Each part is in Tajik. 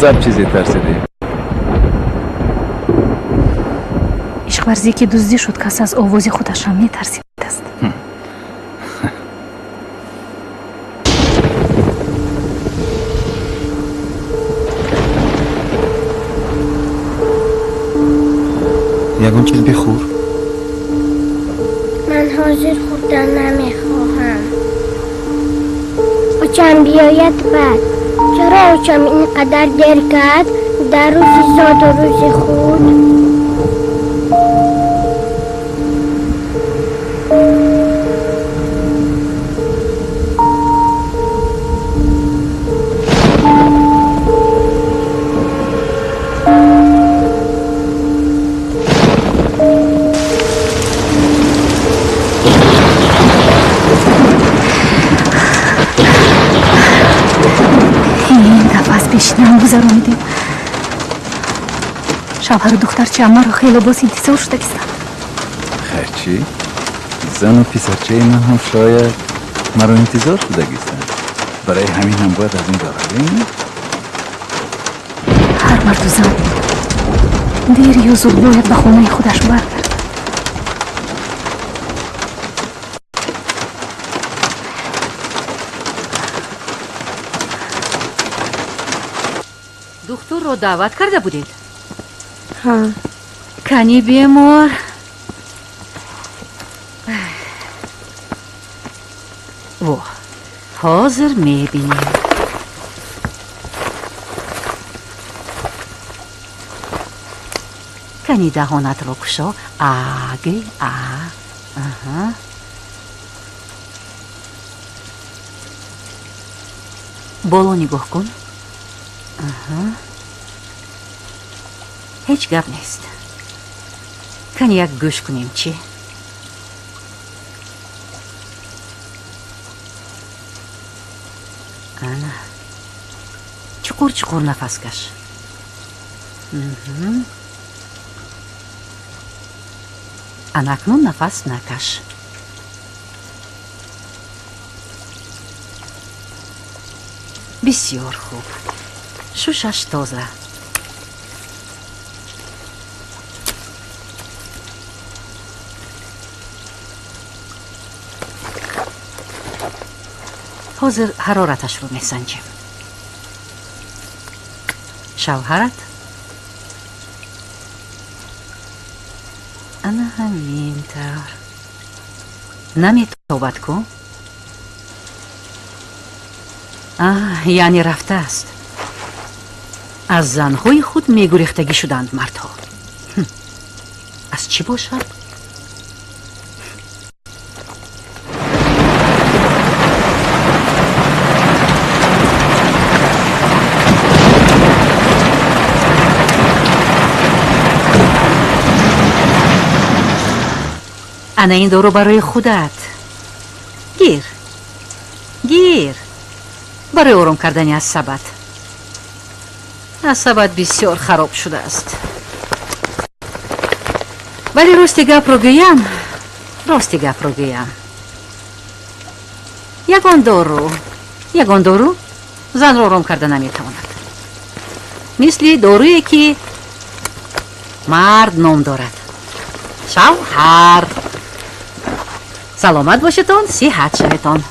Боз об чизе тарсидӣ? Ишқварзӣ ки дуздӣ шуд, кас аз овози худаш ҳам метарсидааст. Ягон чиз бихӯр. Ман ҳозир хӯрдан намехоҳам. Очам биёяд баъд. Чаро очам ин қадар дер кард дар рӯзи зоду рӯзи худ? Пешинам гузаронидем. Шавҳару духтарчаам маро хело боз интизор шуда гистанд. Хайр чӣ? Зану писарчаи ман ҳам шояд маро интизор шуда гистанд. Барои ҳамин ҳам бояд аз ин ҷо равем. Ҳар марду зан дер ё зуд бояд ба хонаи худаш баргардад. Духтурро даъват карда будед? Ҳа. Кани бемор? Во, ҳозир мебинем. Кани даҳонатро кушо. А, гӯй, а. Аҳа. Боло нигоҳ кун. Аҳа. Ҳеҷ гап нест. Кани як гӯш кунем чӣ? Ана. Чуқур чуқур нафас каш. Ана акнун нафас накаш. Бисёр хуб. Шушаш тоза. Ҳозир ҳарораташро месанҷем. Шавҳарат? Ана ҳамин тавр. Наметобад ку? Яъне рафтааст. Аз занҳои худ мегурехтагӣ шуданд мардҳо. Аз чӣ бошад? Ана ин дору барои худат. Гир. Гир. Барои ором кардани асабат. Асабат бисёр хароб шудааст. Вале рости гапро гӯям, рости гапро гӯям. Ягон дору, ягон дору занро ором карда наметавонад. Мисли доруе ки мард ном дорад. Шавҳар. Саломат бошедон, сиҳат шаветон.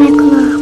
Мекунам.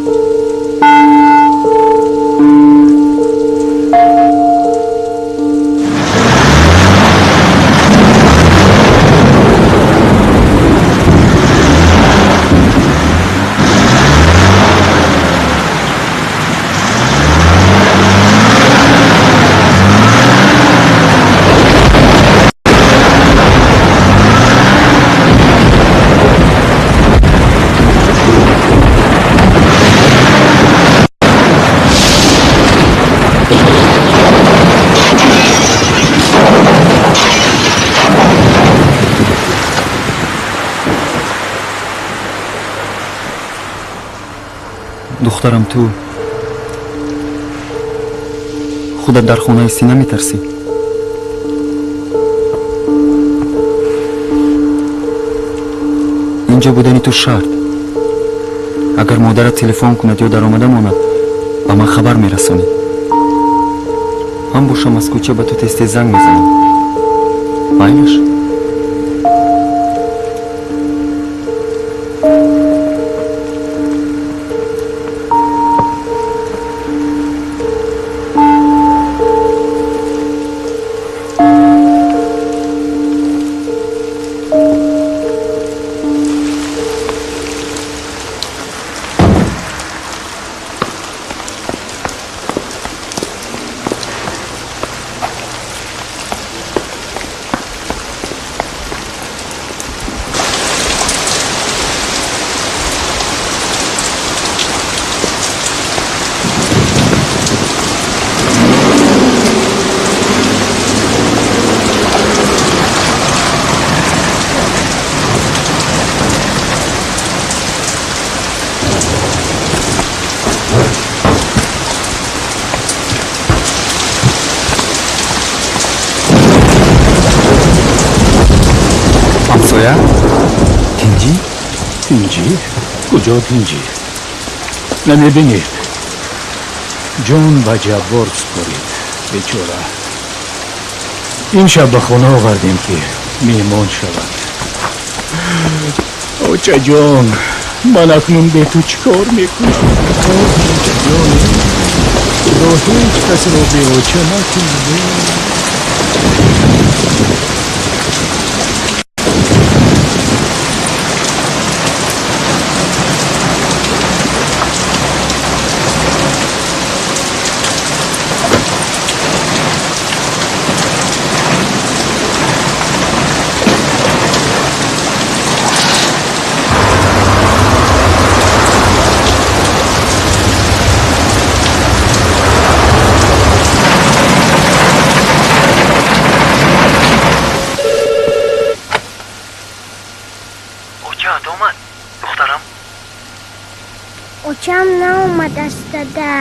Духтарам, ту худат дар хона истӣ, наметарсӣ? Инҷо будани ту шарт. Агар модарат телефон кунад ё даромада монад, ба ман хабар мерасонӣ. Ман бошам аз кӯча ба ту тез-тез занг мезанам. Майлаш? Ҳамсоя? Тинҷӣ? Тинҷӣ? Куҷо тинҷӣ? Намебинед. Ҷон ба Ҷаббор супорид, бечора. Ин шаб ба хона овардем, ки меҳмон шавад. Очаҷон, ман акнун бе ту чӣ кор мекунам? Очаҷон, худо ҳеҷ касро беоча накунад. Очам наомадааст, дада.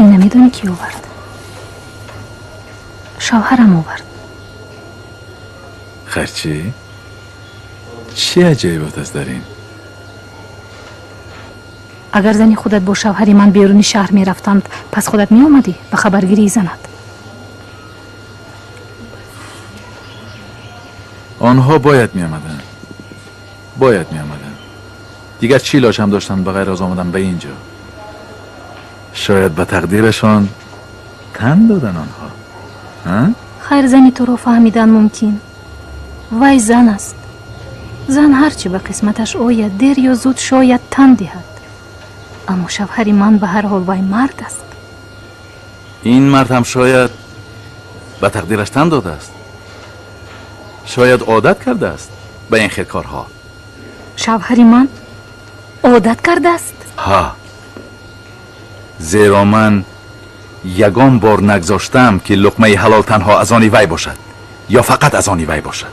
Ин намедонӣ, ки овард? Шавҳарам овард. Харчӣ? Чӣ аҷоибот аст дар ин? Агар зани худат бо шавҳари ман беруни шаҳр мерафтанд, пас худат меомадӣ ба хабаргирии занат. Онҳо бояд меомаданд. Бояд меомаданд. Дигар чӣ илоҷ ҳам доштанд ба ғайр аз омадан ба ин ҷо? Шояд ба тақдирашон тан додан онҳо. Хайр, зани туро фаҳмидан мумкин. Вай зан аст. Зан ҳарчи ба қисматаш ояд, дер ё зуд шояд тан диҳад. Аммо шавҳари ман ба ҳар ҳол вай мард аст. Ин мард ҳам шояд ба тақдираш тан додааст. Шояд одат кардааст ба ин хел корҳо. Шавҳари ман одат кардааст? Ҳа. Зеро ман ягон бор нагзоштам, ки луқмаи ҳалол танҳо аз они вай бошад ё фақат аз они вай бошад.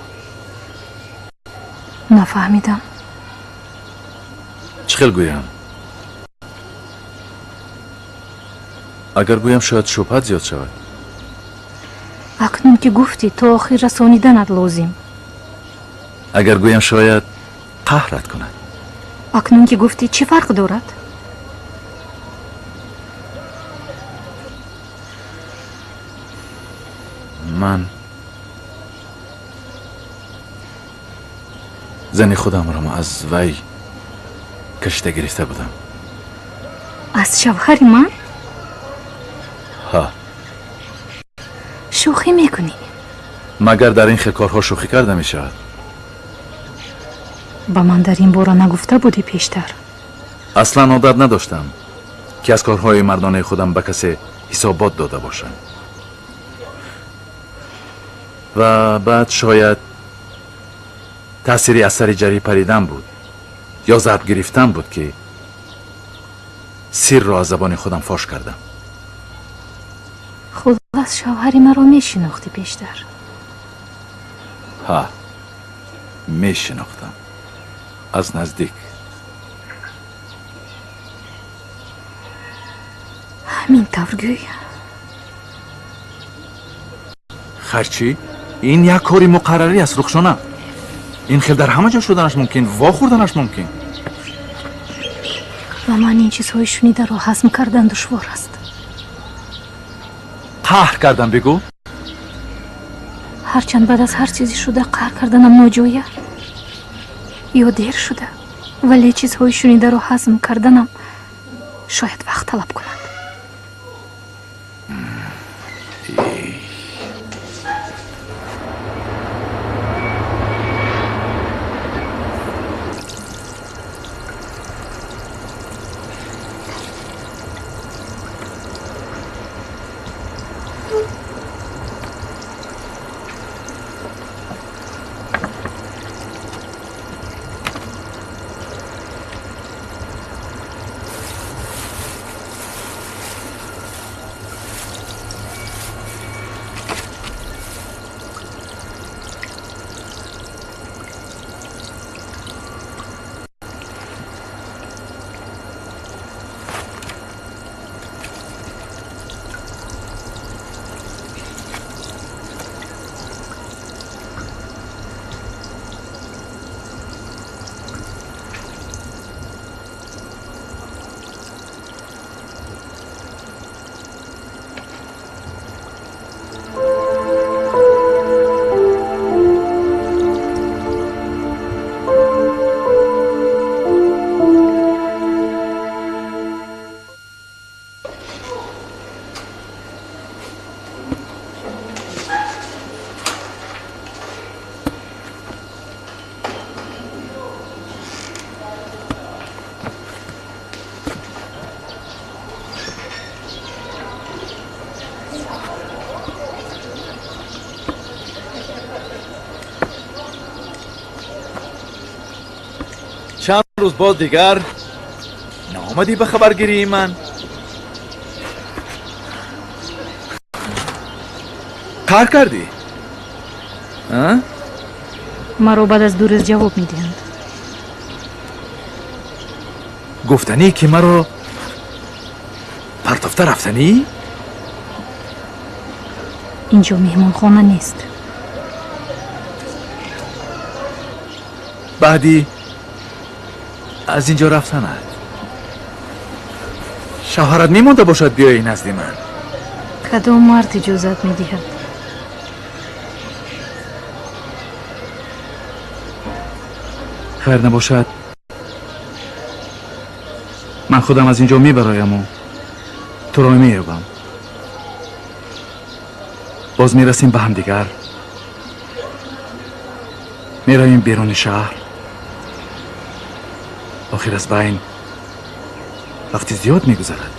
Нафаҳмидам. Чӣ хел гӯям? Агар гӯям, шояд шубҳат зиёд шавад. Акнун ки гуфтӣ, то охир расониданат лозим. Агар гӯям, шояд қаҳрат кунад. Акнун ки гуфтӣ, чӣ фарқ дорад? Ман зани худамро аз вай кашида гирифта будам. Аз шавҳари ман? Ҳа. Шӯхӣ мекунӣ? Магар дар ин хел корҳо шӯхӣ карда мешавад? Ба ман дар ин бора нагуфта будӣ пештар? Аслан одат надоштам, ки аз корҳои мардонаи худам ба касе ҳисобот дода бошам. Ва баъд шояд таъсири аз сари ҷарӣ паридан буд ё зарб гирифтан буд, ки сирро аз забони худам фош кардам. Хуллас, шавҳари маро мешинохтӣ пештар? Ҳа, мешинохтам. Аз наздик. Ҳамин тавр гӯй. Харчӣ, ин як кори муқаррарӣ аст, Рухшона. Ин хел дар ҳама ҷо шуданаш мумкин, вохӯрданаш мумкин. Ба ман ин чизҳои шунидаро ҳазм кардан душвор аст. Қаҳр кардан бигӯ. Ҳарчанд баъд аз ҳар чизе шуда қаҳр карданам ноҷоя ё дер шуда, вале чизҳои шунидаро ҳазм карданам шояд вақт талаб кунад. Чанд рӯз боз дигар наомадӣ ба хабаргирии ман. Қаҳр кардӣ? Маро баъд аз 2 рӯз ҷавоб медиҳанд. Гуфтанӣ, ки маро партофта рафтанӣ? Инҷо меҳмонхона нест. Баъди аз инҷо рафтанат шавҳарат мемонда бошад биёӣ назди ман. Кадом мард иҷозат медиҳад? Хайр набошад, ман худам аз инҷо мебарояму туро меёбам. Боз мерасем ба ҳамдигар, меравем беруни шаҳр. Охир аз байн вақти зиёд мегузарад.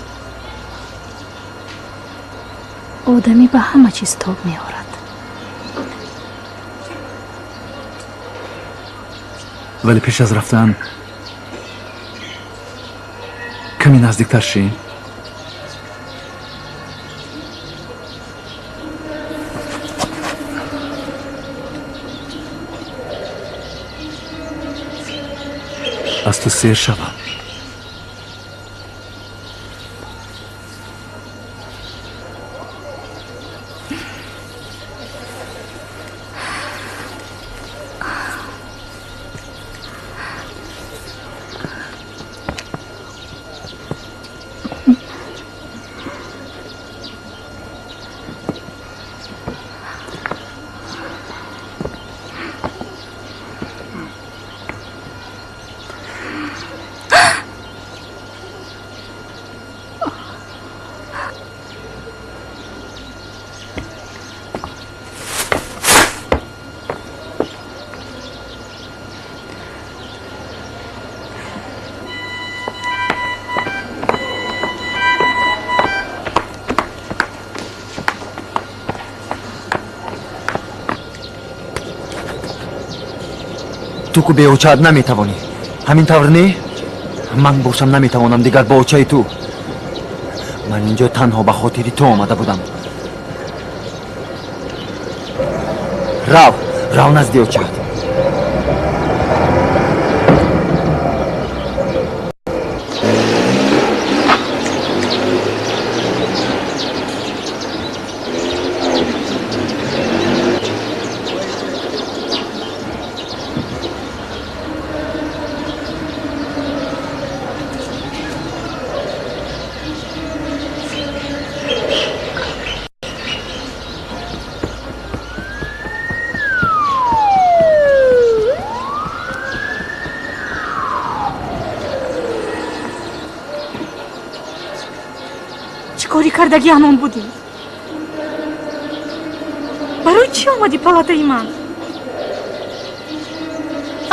Одамӣ ба ҳама чиз тоб меорад. Вале пеш аз рафтан каме наздиктар шӣ. Аз ту сер шавам. Ту ку беочаат наметавонӣ, ҳамин тавр не? Ман бошам наметавонам дигар бо очаи ту. Ман инҷо танҳо ба хотири ту омада будам. Рав, рав назди очаат. Кардаги ҳамон будӣ? Барои чӣ омадӣ палатаи ман?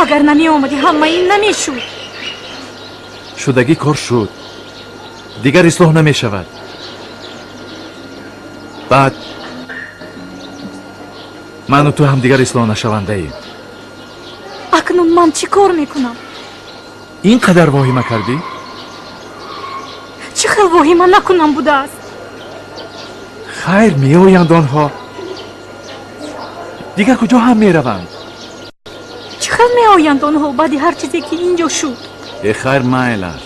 Агар намеомадӣ, ҳама ин намешуд. Шудагӣ кор шуд, дигар ислоҳ намешавад. Баъд ману ту ҳамдигар ислоҳ нашавандаем. Акнун ман чӣ кор мекунам? Ин қадар воҳима кардӣ? Чӣ хел воҳима накунам будааст? Хайр, меоянд онҳо. Дигар куҷо ҳам мераванд? Чӣ хел меоянд онҳо баъди ҳар чизе ки инҷо шуд? Э хайр, майлаш.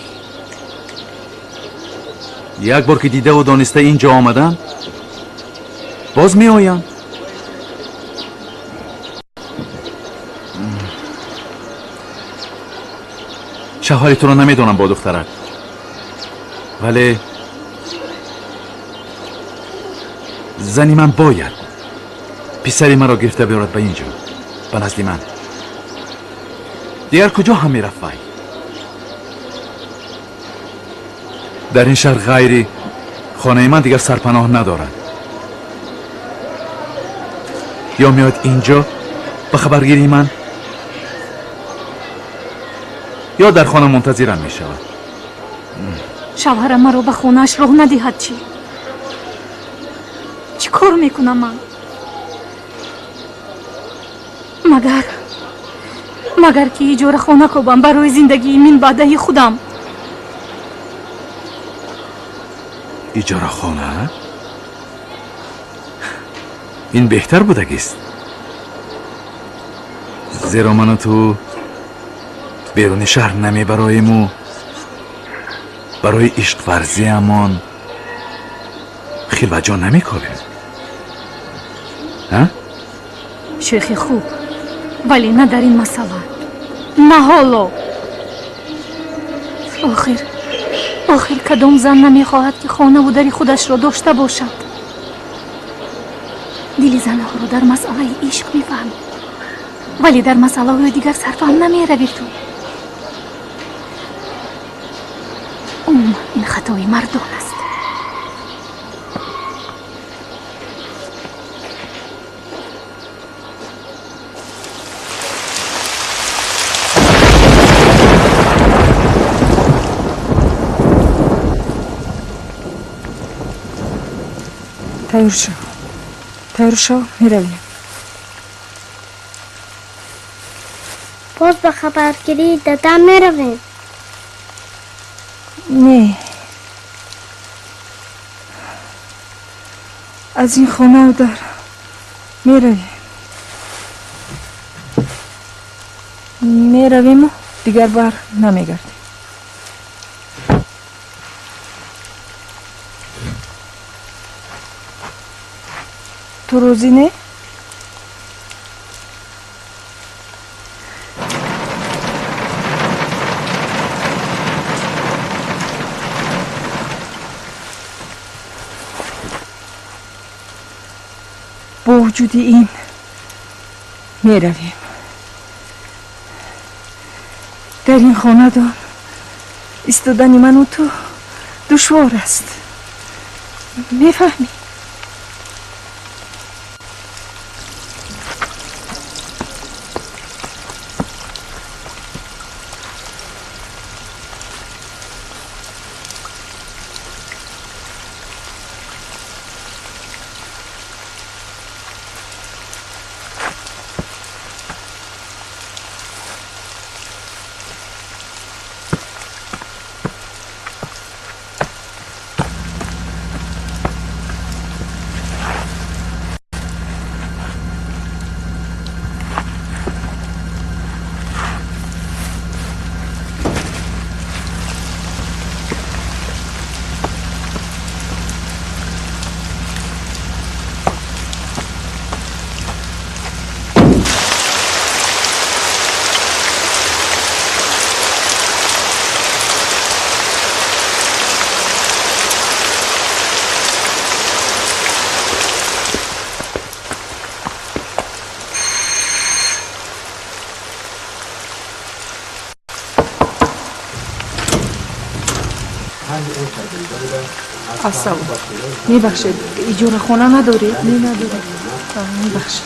Як бор ки дидаву дониста инҷо омаданд, боз меоянд. Шавҳари туро намедонам бо духтарак, вале зани ман бояд писари маро гирифта биёрад ба инҷо, ба назди ман. Дигар куҷо ҳам мерафт вай? Дар ин шаҳр ғайри хонаи ман дигар сарпаноҳ надорад. Ё меояд инҷо ба хабаргирии ман, ё дар хона мунтазирам мешавад. Шавҳарам маро ба хонааш роҳ надиҳад чӣ? Чӣ кор мекунам ман? Магар ки иҷорахона кобам барои зиндагии минбаъдаи худам. Иҷорахона? Ин беҳтар будагист, зеро ману ту беруни шаҳр намебароему барои ишқварзиамон хилваҷон намекобем. Шӯхи хуб, вале на дар ин масъала, на ҳоло. Охир кадом зан намехоҳад, ки хонаву дари худашро дошта бошад? Дили занҳоро дар масъалаи ишқ мефаҳмӣ, вале дар масъалаҳои дигар сарфаҳм намеравӣ ту. Умуман ин хатои мардон аст. Тайёр шав, тайёр шав, меравем. Боз ба хабаргирии дадам меравем? Не, аз ин хонаву дар меравем, меравему дигар бар намегардем. Ту розӣ не? Бо вуҷуди ин меравем. Дар ин хонадон истодани ману ту душвор аст. Мефаҳмӣ? Ассалом. Мебахшед, иҷорахона надоред? Не, надоред. Мебахшед.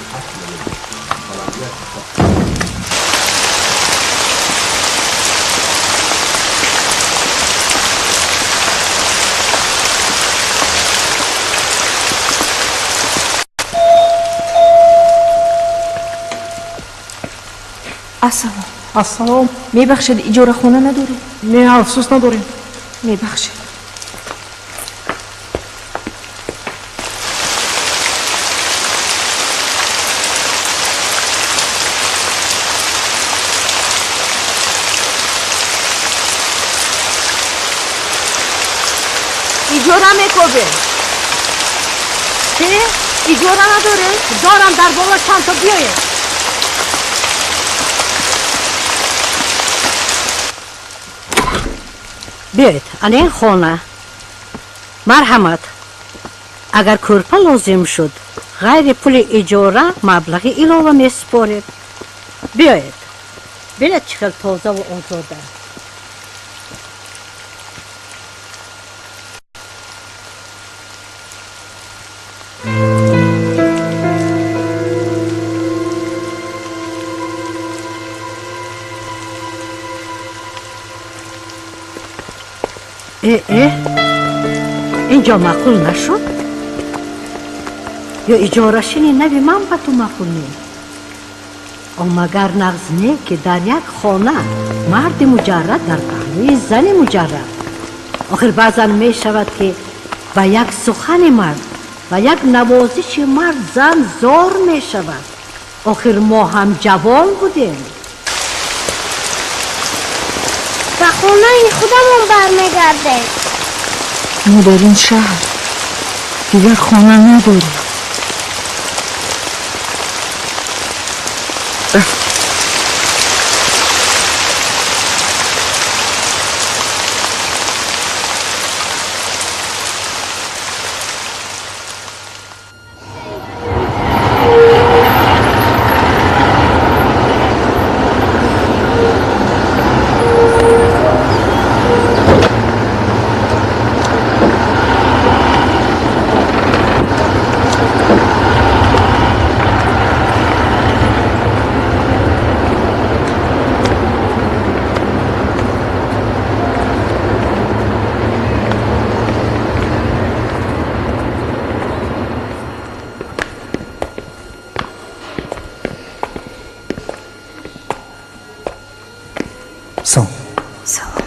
Ассалом. Ассалом. Мебахшед, иҷорахона надоред? Не, афсӯс надорем. Мебахшед. Иҷора мекобем. Чӣ? Иҷора надоре? Дорам, дар боло чанд то, биёед. Биёед, ана ин хона. Марҳамат. Агар кӯрпа лозим шуд, ғайри пули иҷора маблағи илова месупоред. Биёед. Бинед чӣ хел тозаву озода. Инҷо маъқул нашуд? Ё иҷорашини нави ман ба ту маъқул не? Омагар нағз не, ки дар як хона марди муҷаррад дар паҳлӯи зани муҷаррад. Охир баъзан мешавад, ки ба як сухани мард, ба як навозиши мард зан зор мешавад. Охир мо ҳам ҷавон будем. Ба хонаи худамон бармегардем. Мо дар ин шаҳр дигар хона надорем. Салом. Салом.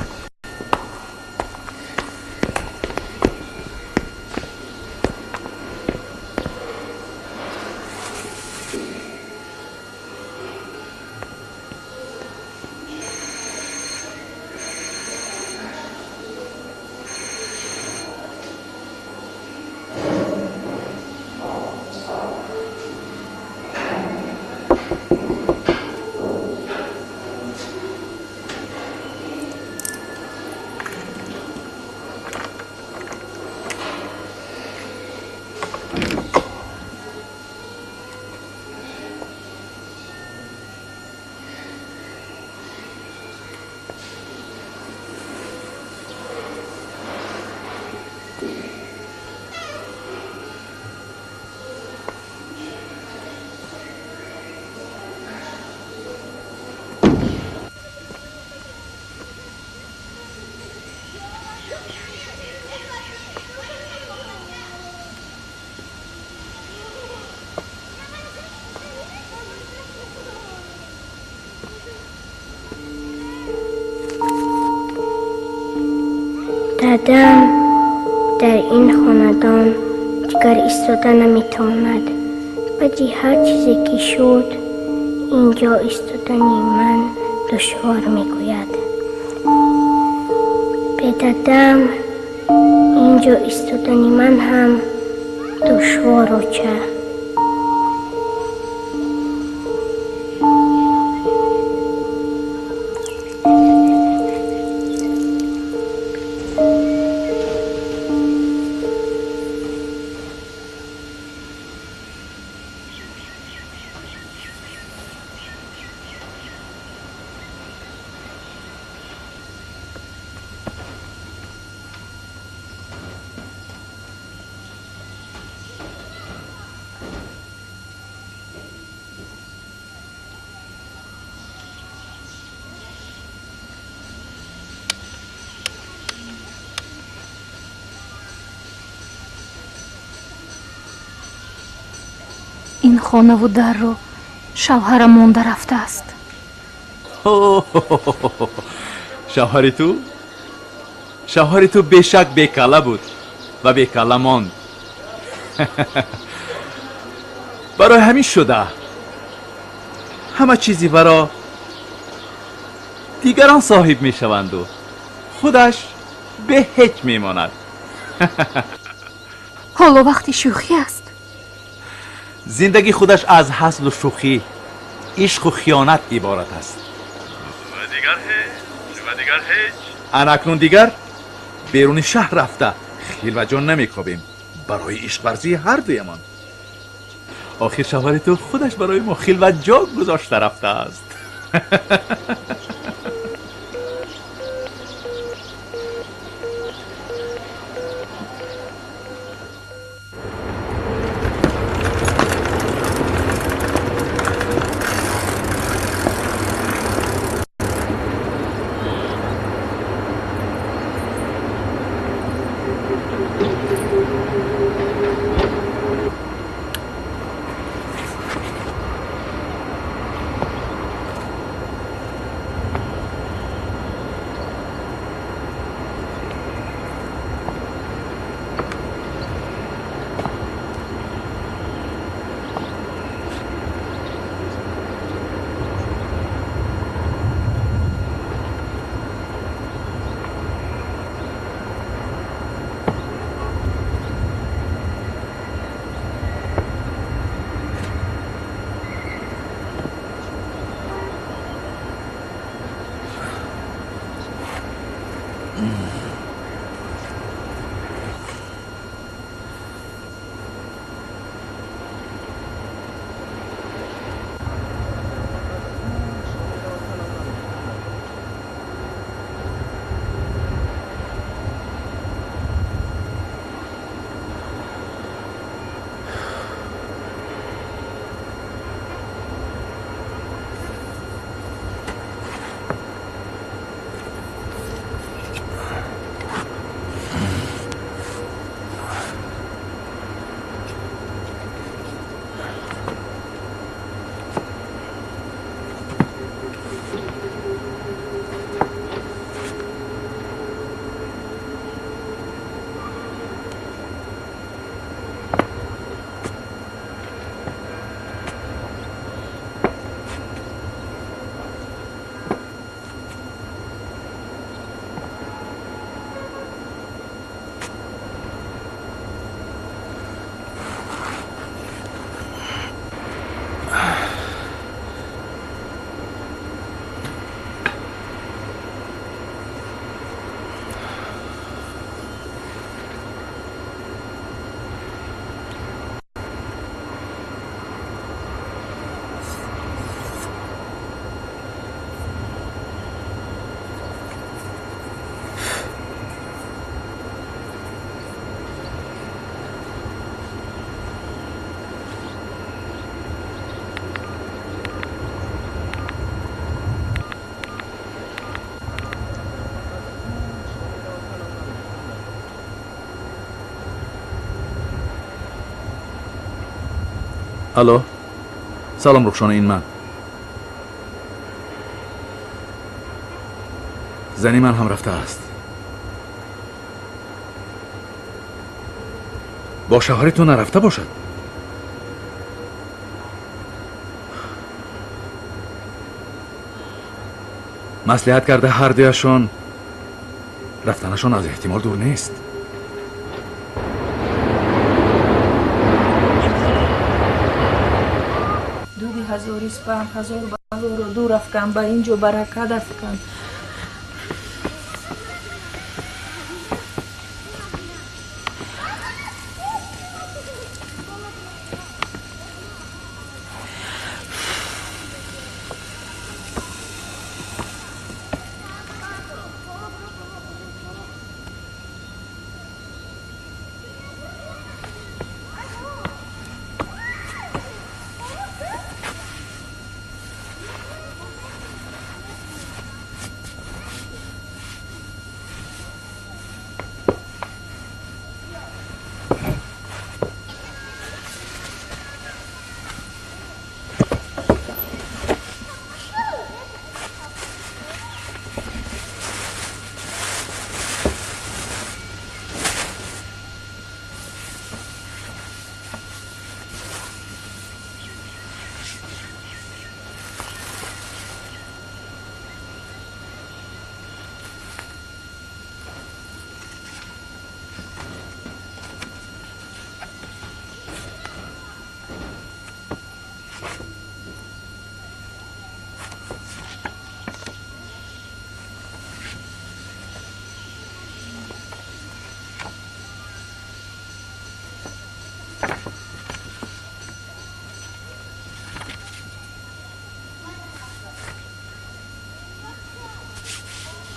Дадам дар ин хонадон дигар истода наметавонад. Баъди ҳар чизе ки шуд, инҷо истодани ман душвор мегӯяд. Бе дадам инҷо истодани ман ҳам душвор оча. Ин хонаву дарро шавҳарам монда рафтааст. Шавҳари ту? Шавҳари ту бешак бекала буд ва бекала монд. Барои ҳамин шуда ҳама чизи варо дигарон соҳиб мешаванду худаш бе ҳеҷ мемонад. Ҳоло вақти шӯхӣ аст. Зиндагӣ худаш аз ҳаслу шӯхӣ, ишқу хиёнат иборат аст. Ва дигар ҳеҷ, ва дигар ҳеҷ. Ана акнун дигар беруни шаҳр рафта хилваҷон намекобем барои ишқварзии ҳар дуямон. Охир шавҳари ту худаш барои мо хилваҷо гузошта рафтааст. Алло, салом Рухшона, ин ман. Зани ман ҳам рафтааст. Бо шавҳари ту нарафта бошад? Маслиҳат карда ҳар дуяшон рафтанашон аз эҳтимол дур нест. Дуди ҳазори спанд ҳазор балоро дур афкан, ба ин ҷо баракат афкан.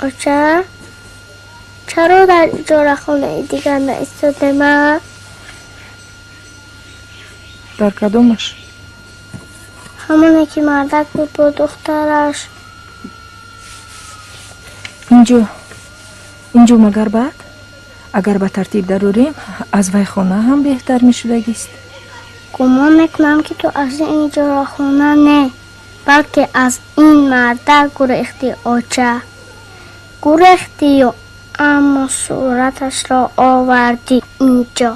оча чаро дар иҷорахонаи дигар наистодема? Дар кадомаш? Ҳамоне ки мардак буд бо духтараш. Инҷо магар бад? Агар ба тартиб дарорем, аз вай хона ҳам беҳтар мешудагист. Гумон мекунам, ки ту аз ин иҷорахона не, балки аз ин мардак гурехтӣ, оча. Гурехтию, аммо сураташро овардӣ инҷо.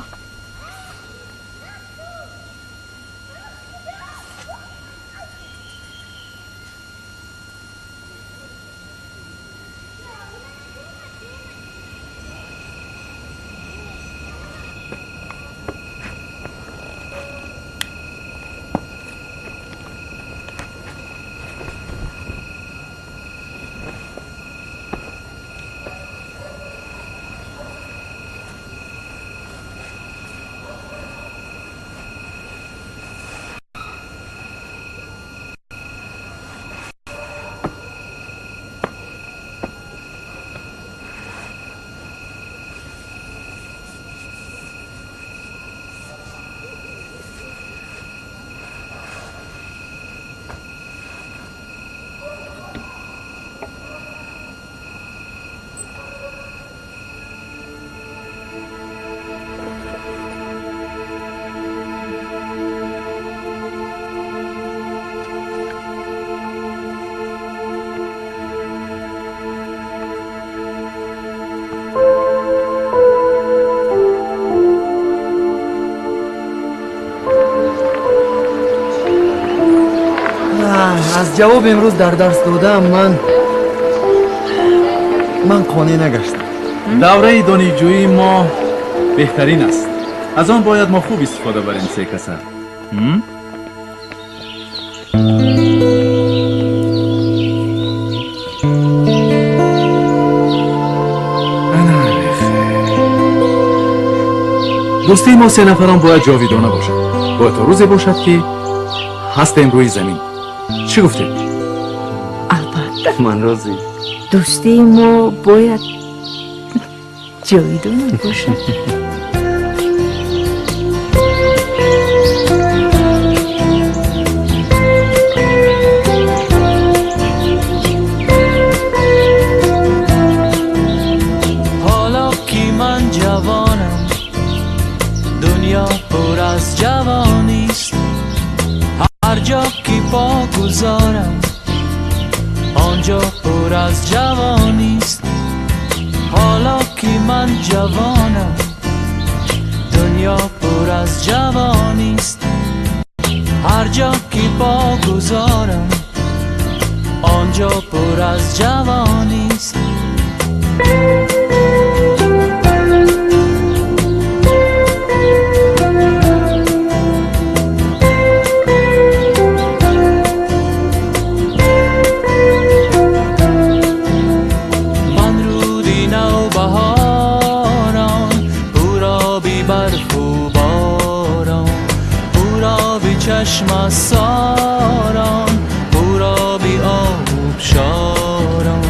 Аз ҷавоб имрӯз дар дарс додаам ман қонеъ нагаштам. Давраи донишҷӯии мо беҳтарин аст. Аз он бояд мо хуб истифода барем, се каса. Дӯстии мо се нафарон бояд ҷовидона бошад. Бояд то рӯзе бошад, ки ҳастем рӯи замин. Чӣ гуфтед? Албатта. Ман розӣ. Дӯстии мо бояд ҷовидона бошад. Ҳоло ки ман ҷавонам, дунё пур аз ҷавонист. هر جا که پا گذارم آنجا پر از جوانیست. من رودی نوبهاران، پورابی برف و باران، پورابی چشم ساران، پورابی آبشاران.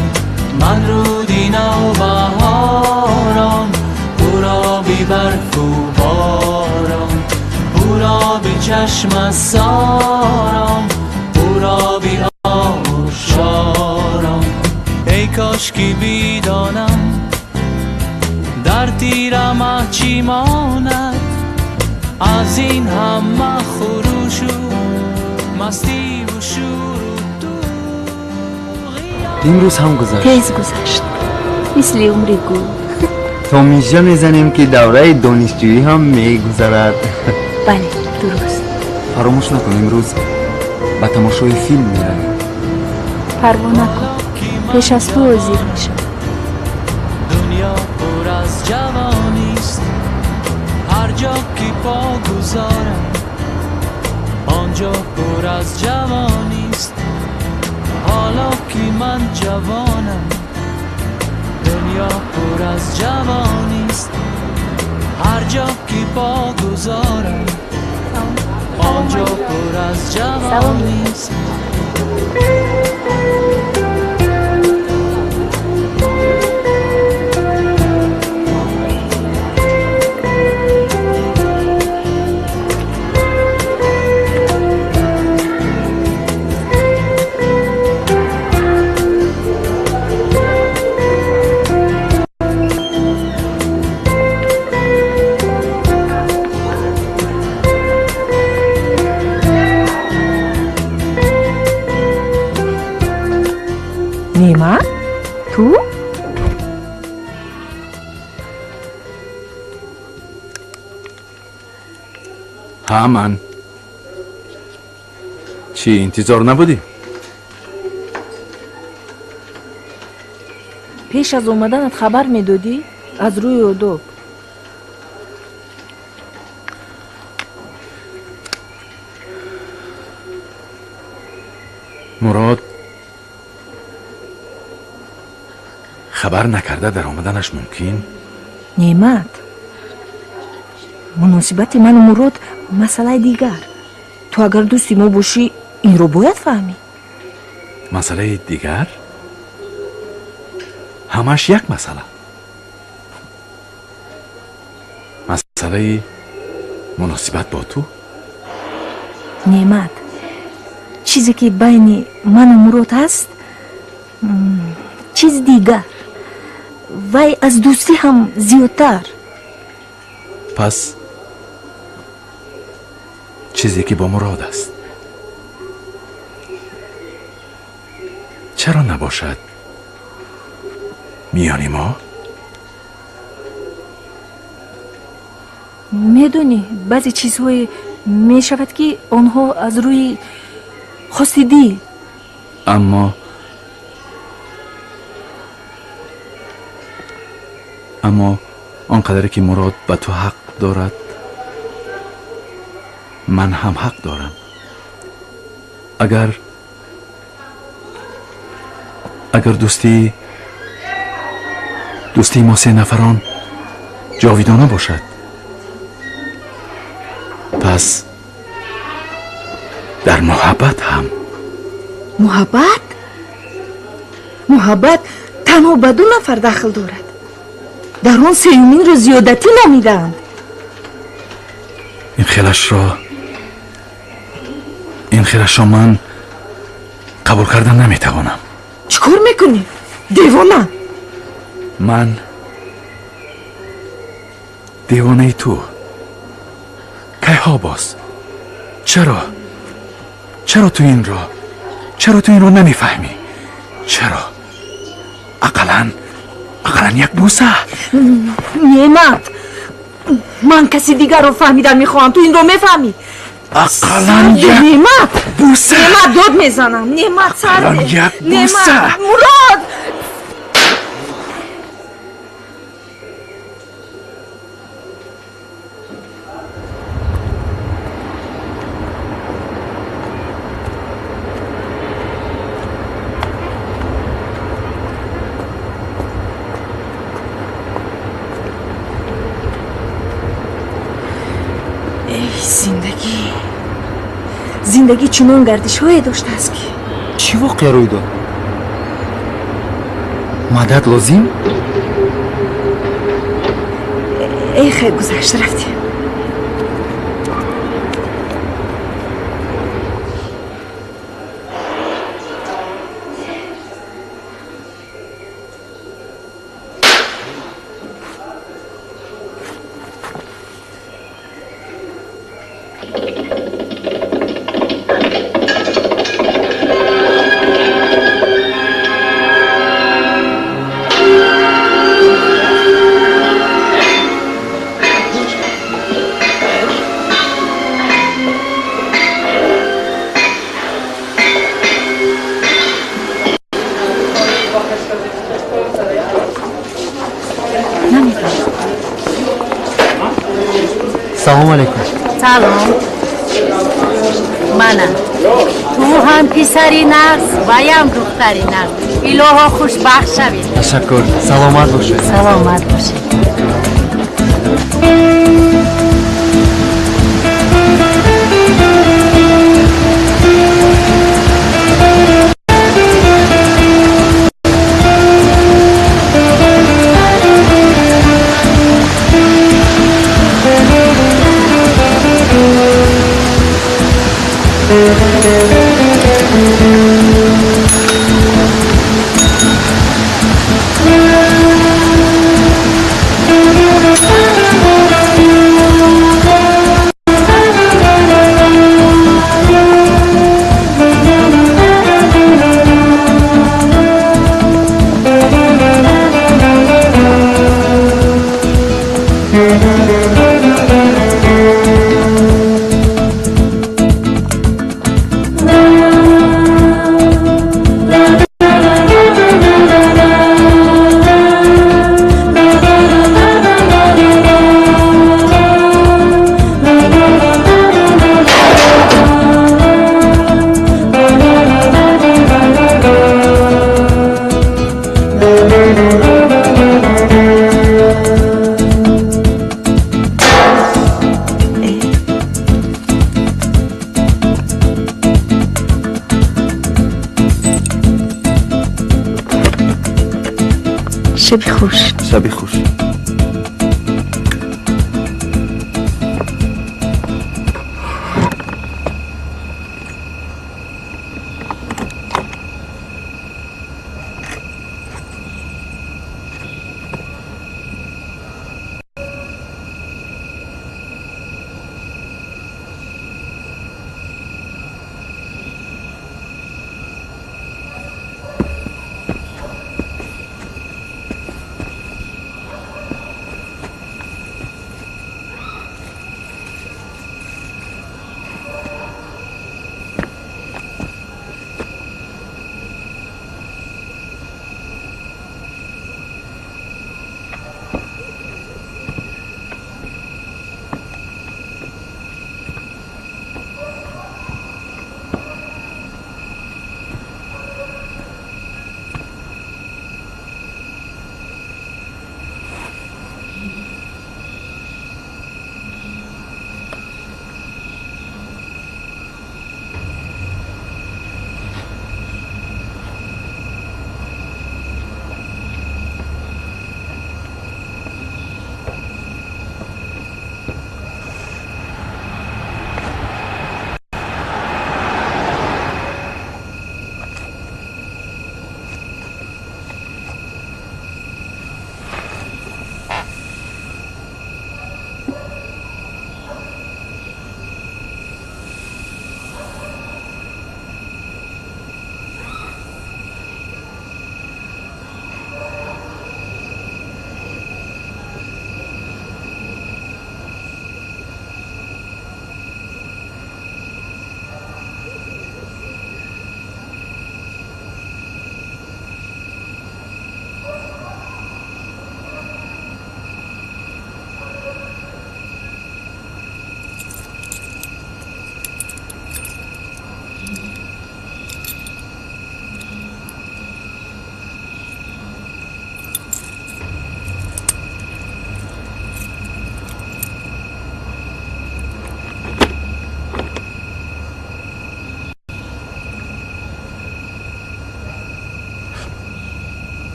من رودی نوبهاران، پورابی برف و باران، پورابی چشم ساران، پورابی آبشاران. ای کاش که بیدانم در تیره مه چی ماند، از این همه خروش و مستی و شور و طغیان. امروز هم گذشت. تیز گذشت مثل عمر گل. تا میشه میزنیم که دوره دانشجویی هم میگذرد. بله درست. فراموش نکن امروز به تماشای فیلم میرویم. پروا نکن، پیش از تو حاضر میشم. دنیا پر از جوانیست، هر جا که پا گذارم آنجا پر از جوانیست. حالا که من جوانم دنیا پر از جوانیست، هر جا که پا گذارم آنجا پر از جوانیست. نعمت تو؟ ها من. چی انتظار نبودی؟ پیش از اومدنت خبر میدادی؟ از روی ادب. مراد خبر نکرده در آمدنش ممکن؟ نعمت، مناسبت من و مراد مسئله دیگر. تو اگر دوستی ما باشی این رو باید فهمی. مسئله دیگر؟ همش یک مسئله. مسئله مناسبت با تو؟ نعمت، چیزی که بین من و مراد هست چیز دیگر، وی از دوستی هم زیادتر. پس چیزی که با مراد است چرا نباشد میان ما؟ میدونی بعضی چیزهای میشود که آنها از روی خواست دل. اما آنقدر که مراد به تو حق دارد من هم حق دارم. اگر دوستی ما سه نفران جاویدانه باشد، پس در محبت هم. محبت؟ محبت تنها به دو نفر دخل دارد. در آن سیومین را زیادتی نامیدند. این خیلش را من قبول کردن نمیتوانم. چیکار میکنی؟ دیوانه. من دیوانه تو. کیها باز؟ چرا تو این را نمیفهمی؟ چرا؟ اقلا یک بوسه. نعمت، من کسی دیگر رو فهمیدن میخواهم. تو این رو میفهمی. Ақаллан як Неъмат! бӯса. Неъмат, дод мезанам. Неъмат, сар. Ақаллан як бӯса. Неъмат, Мурод! Эй, зиндагӣ! Зиндагӣ чунон гардишҳое доштааст, ки Чӣ воқеа рӯй дод? Мадад лозим? Эй, хел гузашт, рафтем. Салом алейкум. Салом. Мана, ту ҳам писари нағз, ваям духтари нағз. Илоҳо, хушбахт шавед. Ташаккур, саломат бошед. Саломат бошед. Шаби хуш. Шаби хуш.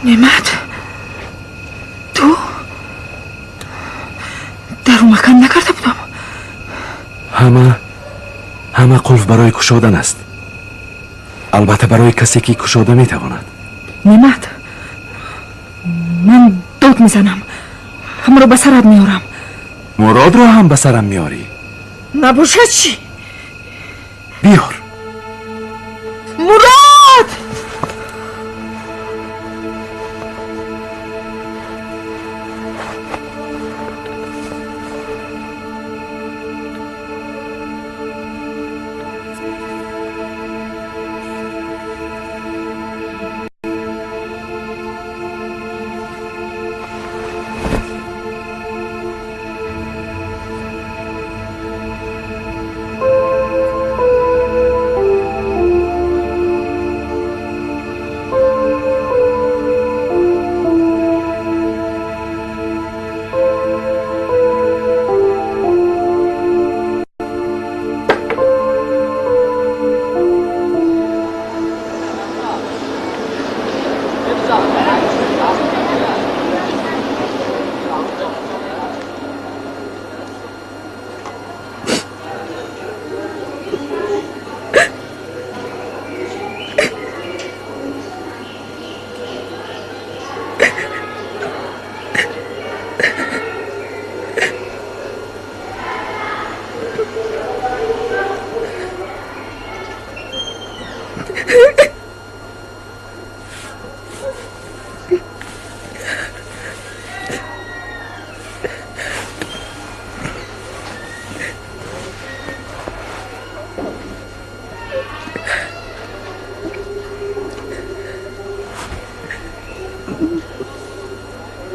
Неъмат, ту дару макам накарда будам. Ҳама қулф барои кушодан аст. Албатта барои касе ки кушода метавонад. Неъмат, ман дод мезанам, ҳамаро ба сарат меорам. Муродро ҳам ба сарам меорӣ? Набошад чӣ? Биёр. Мурод!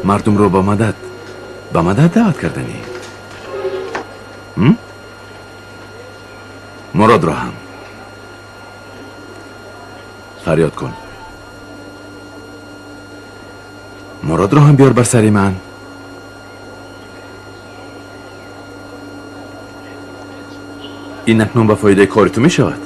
Мардумро ба мадад даъват карданӣ? Муродро ҳам фарёд кун. Муродро ҳам биёр бар сари ман. Ин акнун ба фоидаи кори ту мешавад.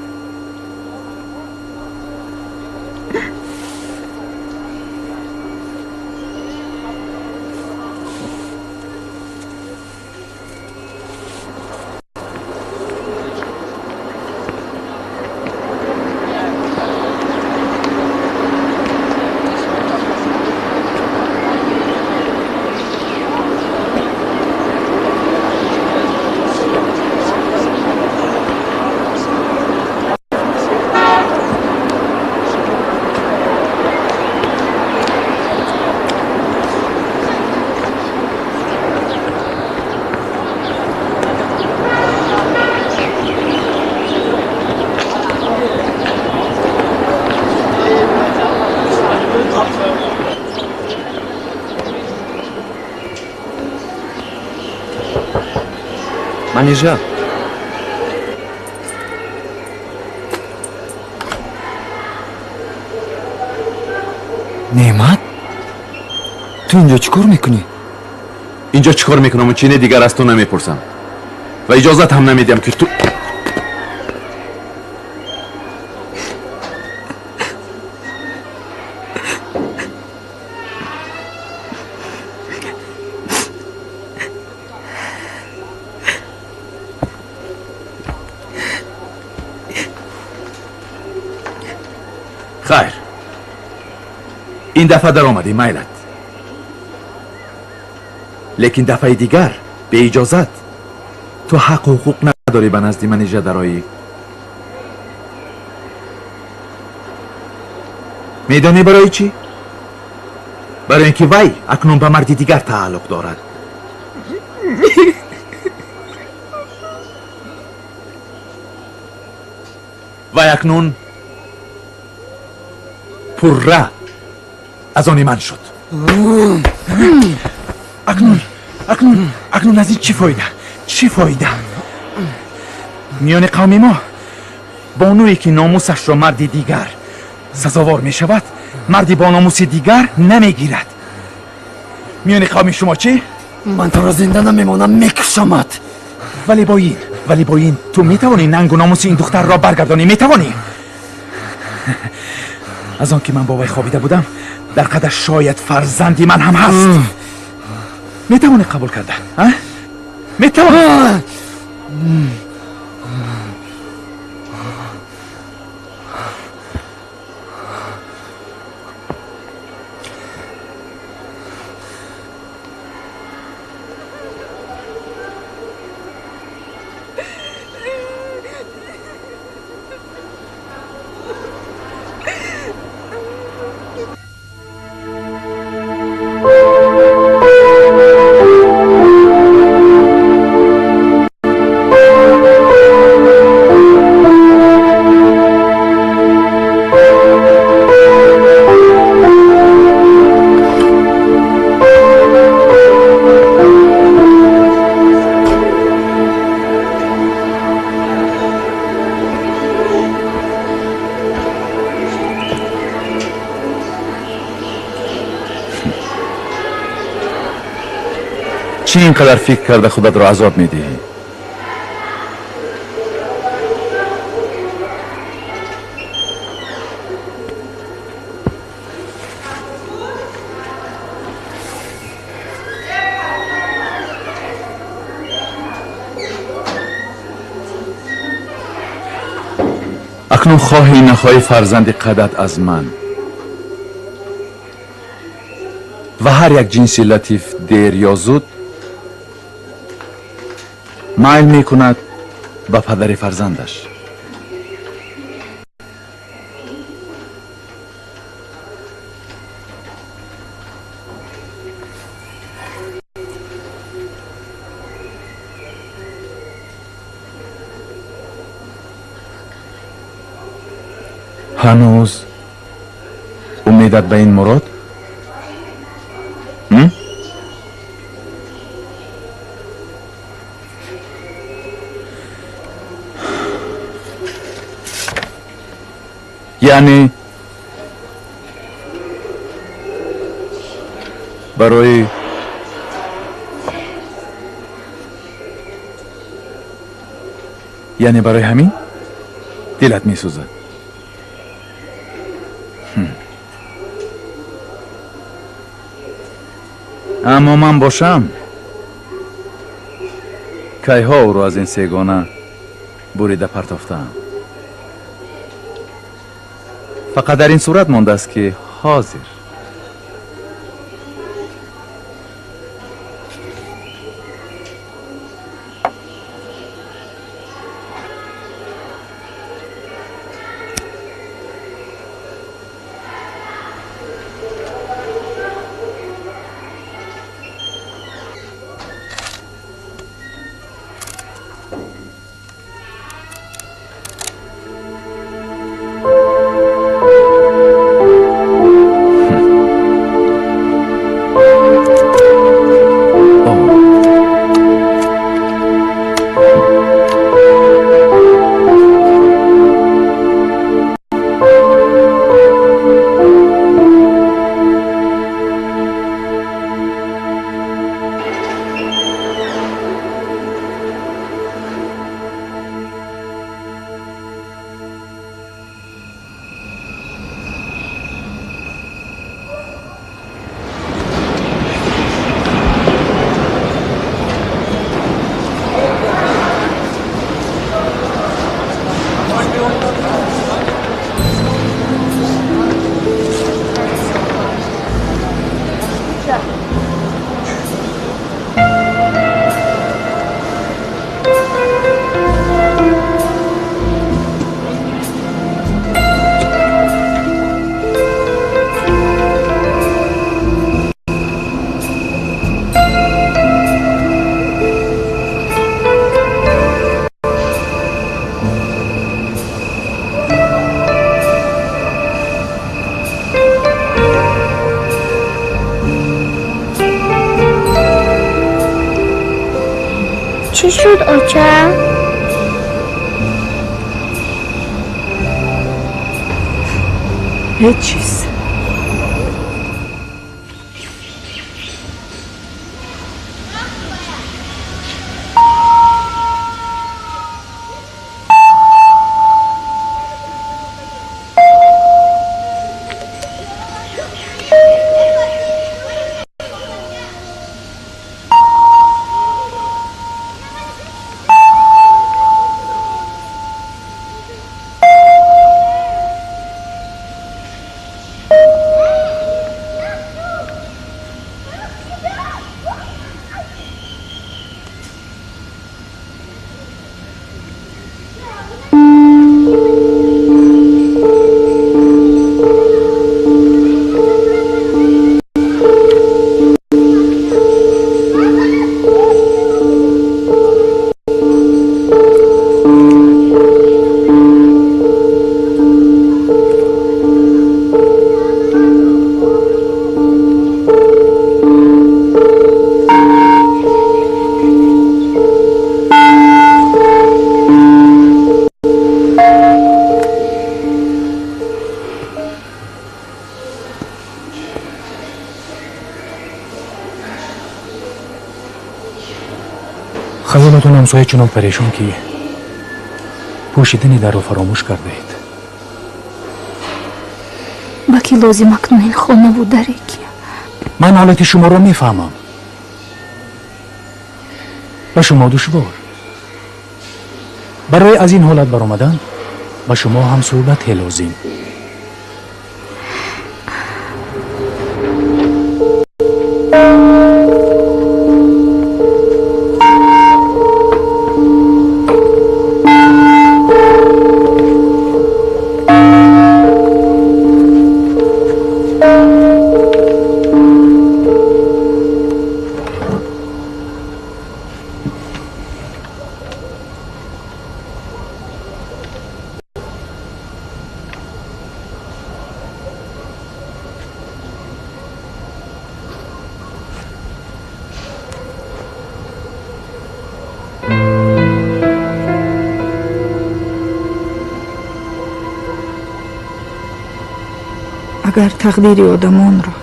Манижа. Неъмат, ту инҷо чӣ кор мекунӣ? Инҷо чӣ кор мекунам ва чӣ не дигар аз ту намепурсам ва иҷозат ҳам намедиҳам ки ту хайр, ин дафъа даромадӣ, майлат, лекин дафъаи дигар беиҷозат ту ҳаққу ҳуқуқ надорӣ ба назди Манижа дароӣ. Медонӣ барои чӣ? Барои ин ки вай акнун ба марди дигар тааллуқ дорад. Вай акнун пурра аз они ман шуд. Акнун, акнун, акнун аз ин чӣ фоида? Чӣ фоида? Миёни қавми мо бонуе ки номусашро марди дигар сазовор мешавад, марди бо номуси дигар намегирад. Миёни қавми шумо чӣ? Ман туро зинда намемонам, мекушамат. Вале бо ин ту метавонӣ нангу номуси ин духтарро баргардонӣ, метавонӣ. Аз он ки ман бо вай хобида будам, дар қадаш шояд фарзанди ман ҳам ҳаст. Метавонӣ қабул карда? Метавонӣ? Чӣ ин қадар фикр карда худатро азоб медиҳӣ? Акнун хоҳӣ нахоҳӣ фарзанди қадат аз ман ва ҳар як ҷинси латиф дер ё зуд майл мекунад ба падари фарзандаш. Ҳанӯз умедат ба ин мурод? Яъне барои ҳамин дилат месӯзад. Аммо ман бошам, кайҳо ӯро аз ин сегона бурида партофтаам. Фақат дар ин сурат мондааст ки ҳозир Чӣ шуд, оча? Ҳеҷ чиз. Хаёлатон ҳамсоя чунон парешон, ки пӯшидани дарро фаромӯш кардаед. Ба кӣ лозим акнун ин хонаву даре ки? Ман ҳолати шуморо мефаҳмам. Ба шумо душвор. Барои аз ин ҳолат баромадан ба шумо ҳам суҳбате лозим. Агар тақдири одамонро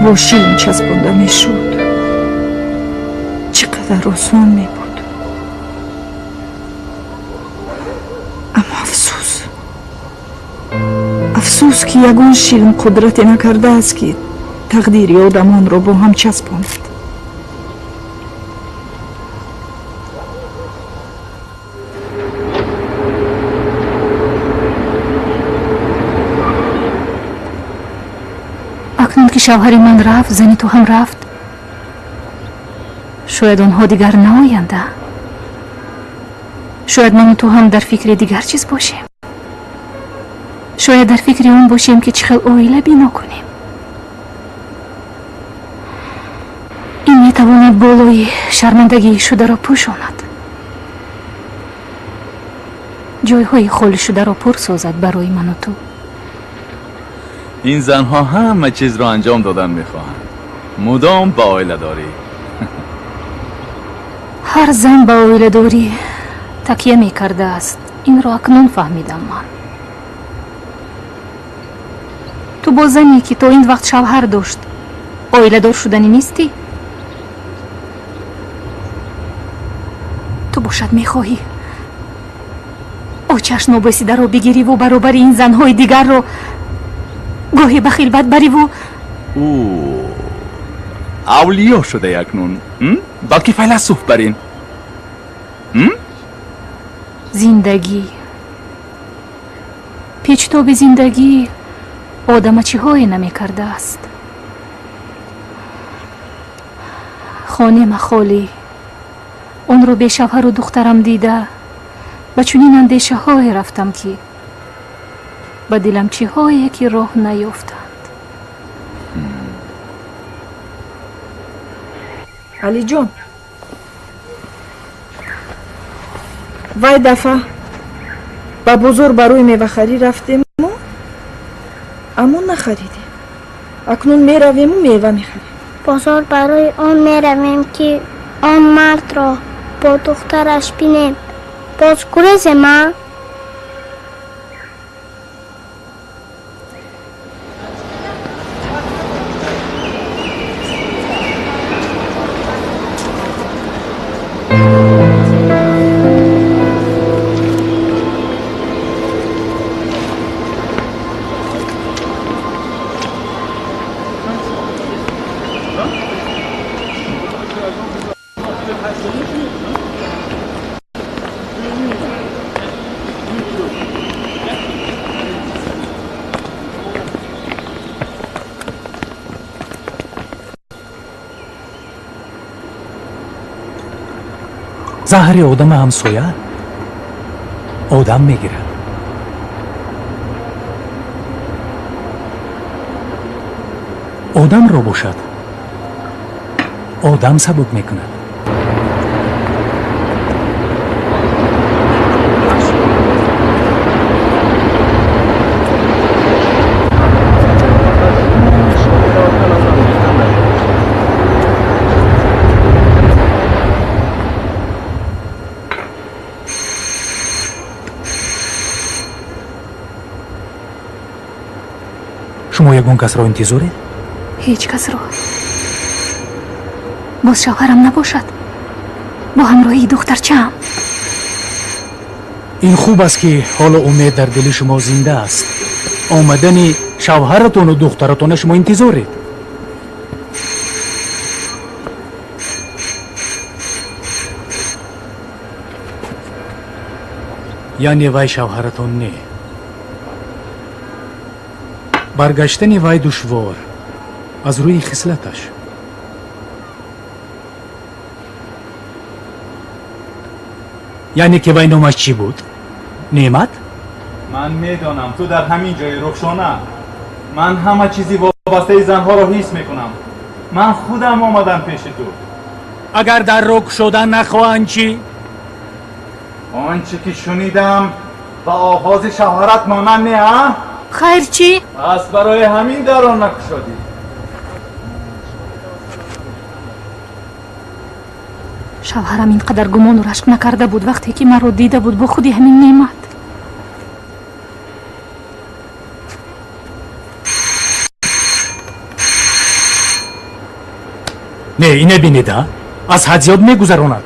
бо шилм часпонда мешуд, чӣ қадар осон мебуд. Аммо афсӯс, афсӯс, ки ягон шилм қудрате накардааст, ки тақдири одамонро бо ҳам часпонад. Акнун ки шавҳари ман рафт, зани ту ҳам рафт, шояд онҳо дигар наоянда. Шояд ману ту ҳам дар фикри дигар чиз бошем. Шояд дар фикри он бошем, ки чӣ хел оила бино кунем. Ин метавонад болои шармандагии шударо пӯшонад, ҷойҳои холишударо пур созад барои ману ту. Ин занҳо ҳама чизро анҷом додан мехоҳанд. Мудом ба оиладорӣ. Ҳар зан ба оиладорӣ такя мекардааст. Инро акнун фаҳмидам ман. Ту бо зане, ки то ин вақт шавҳар дошт, оиладор шуданӣ нестӣ? Ту бошад мехоҳӣ очаш нобасидаро бигириву баробари ин занҳои дигарро гоҳе ба хилват бариву Ӯ авлиё шуда акнун, балки файласуф барин. Зиндагӣ, печтоби зиндагӣ одама чиҳое намекардааст. Хонема холӣ, онро бешавҳару духтарам дида, ба чунин андешаҳое рафтам, ки ба дилам чиҳое ки роҳ наёфтанд. Алиҷон, вай дафъа ба бозор барои мевахарӣ рафтему, аммо нахаридем. Акнун меравему мева мехарем. Бозор барои он меравем, ки Он мардро бо духтараш бинем, боз гурезем, а? Заҳри одами ҳамсоя одам мегирад. Одамро бошад одам сабук мекунад. Шумо ягон касро интизоред? Ҳеҷ касро. Боз шавҳарам набошад, бо ҳамроҳии духтарчаам. Ин хуб аст, ки ҳоло умед дар дили шумо зинда аст. Омадани шавҳаратону духтаратона шумо интизоред. Яъне вай шавҳаратон не. Баргаштани вай душвор аз рӯи хислаташ. Яъне ки вай номаш чӣ буд? Неъмат? Ман медонам, ту дар ҳамин ҷои Рухшона. Ман ҳама чизи вобастаи занҳоро ҳис мекунам. Ман худам омадам пеши ту. Агар дарро кушодан нахоҳанд чӣ? Он чӣ ки шунидам ба оғози шавҳарат монанд не, а? Хайр чӣ? Пас барои ҳамин дарро накушодӣ. Шавҳарам ин қадар гумону рашк накарда буд вақте ки маро дида буд бо худи ҳамин неъмат. Не, ине бинед, а? Аз ҳад зиёд мегузаронад.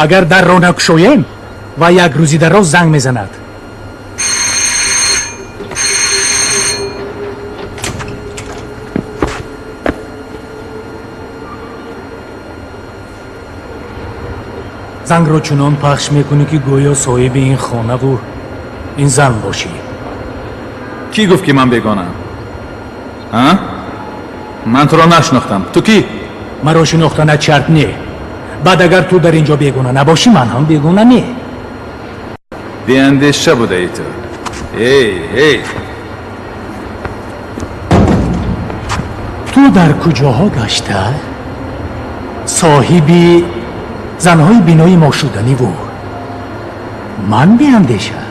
Агар дарро накушоем, ва як рӯзи дароз занг мезанад. Зангро чунон пахш мекунӣ, ки гӯё соҳиби ин хонаву ин зан бошӣ. Кӣ гуфт, ки ман бегонаам? А? Ман туро нашинохтам. Ту кӣ? Маро шинохтанат шарт не. Баъд агар ту дар ин ҷо бегона набошӣ, ман ҳам бегона не. Беандеша будаи ту. Эй, эй! Ту дар куҷоҳо гашта соҳиби занҳои бинои мо шуданиву ман беандеша?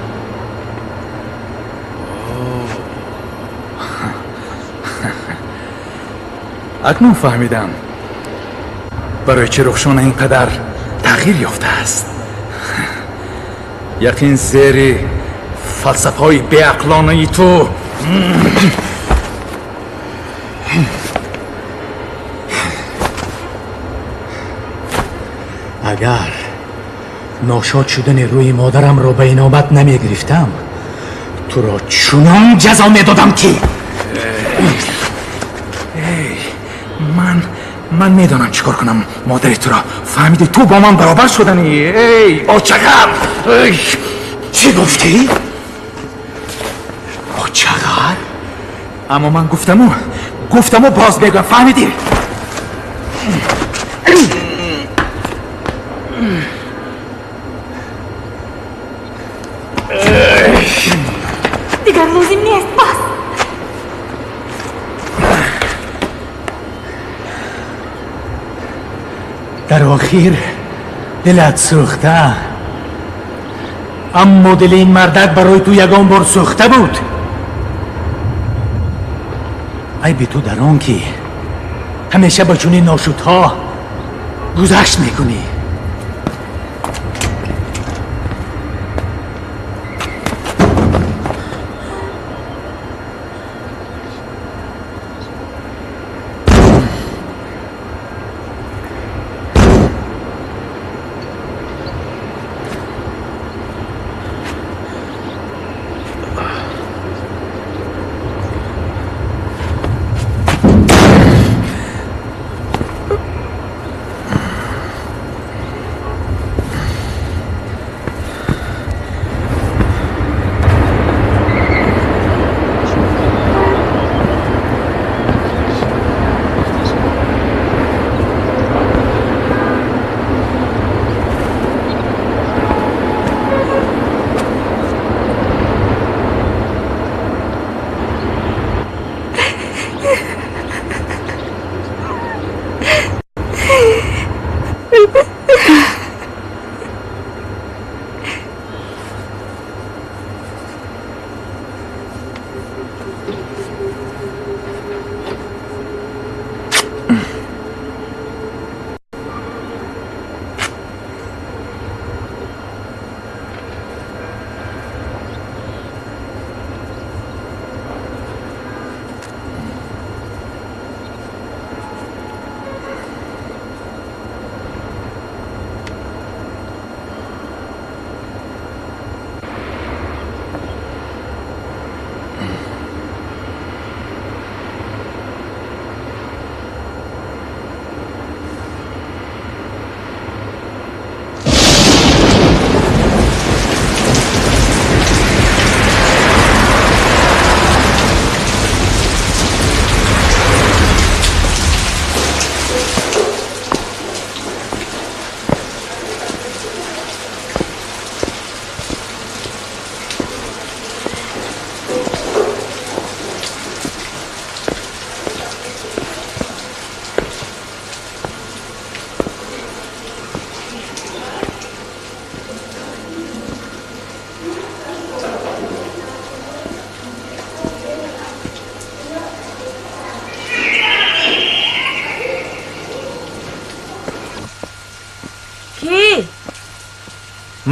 Акнун фаҳмидам барои чӣ Рухшона ин қадар тағйир ёфтааст. Яқин зери фалсафаҳои беақлонаи ту. Агар ношод шудани рӯи модарамро ба инобат намегирифтам, туро чунон ҷазо медодам, ки Ман медонам чӣ кор кунам модари туро. Фаҳмиди, ту бо ман баробар шуданӣ. Эй, очағар! Чӣ гуфтӣ? Очағар? Аммо ман гуфтаму боз мегӯям, фаҳмидӣ? Дигар лозим нест, бас. Дар охир дилат сӯхта, аммо дили ин мардак барои ту ягон бор сӯхта буд. Айби ту дар он ки ҳамеша ба чунин ношудҳо гузашт мекунӣ.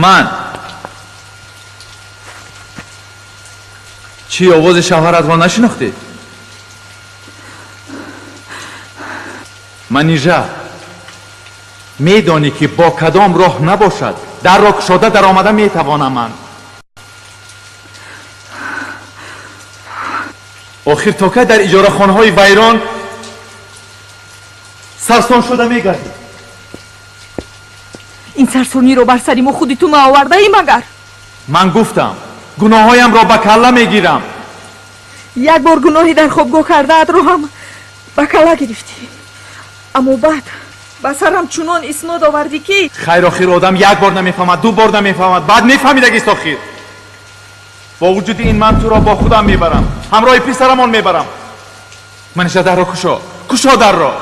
Ман чӣ овози шавҳаратро нашинохтӣ? Манижа, медонӣ ки бо кадом роҳ набошад дарро кушода даромада метавонам ман. Охир то кай дар иҷорахонаҳои вайрон сарсон шуда мегардӣ? Ин сарсониро бар сари мо худи ту наовардаӣ магар? Ман гуфтам гуноҳҳоямро ба калла мегирам. Як бор гуноҳи дар хобгоҳ кардаатро ҳам ба калла гирифтӣ, аммо баъд ба сарам чунон иснод овардӣ ки хайр, охир одам як бор намефаҳмад, ду бор намефаҳмад, баъд мефаҳмидагист охир. Бо вуҷуди ин ман туро бо худам мебарам, ҳамроҳи писарамон мебарам. Манижа, дарро кушо, кушо дарро.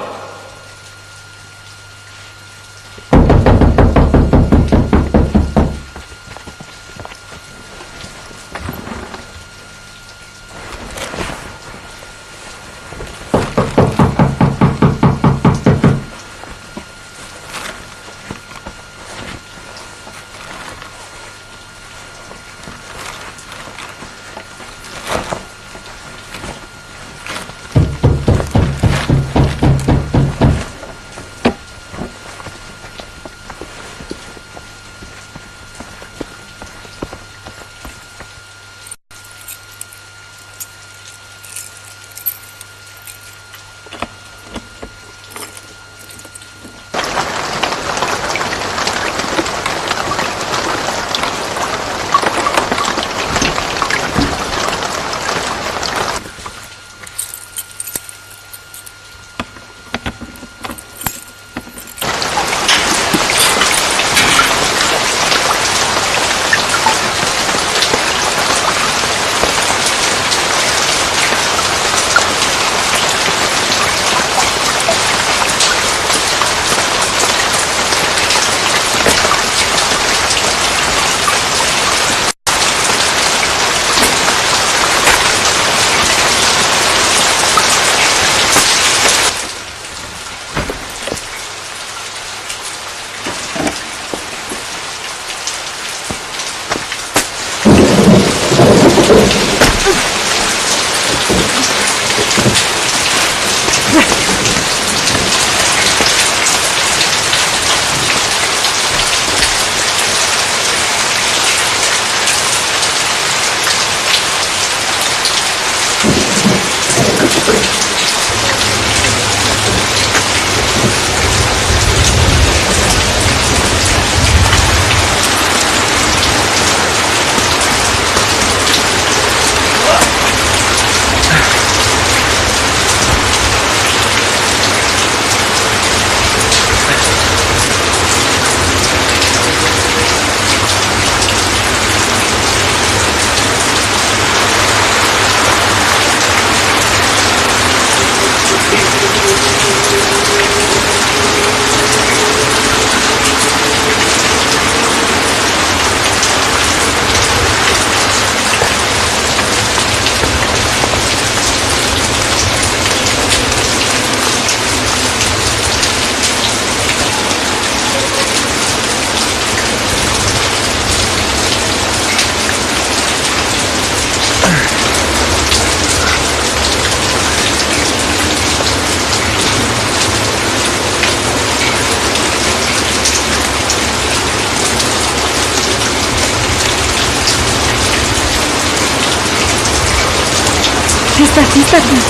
Тезтар, тезтар бин.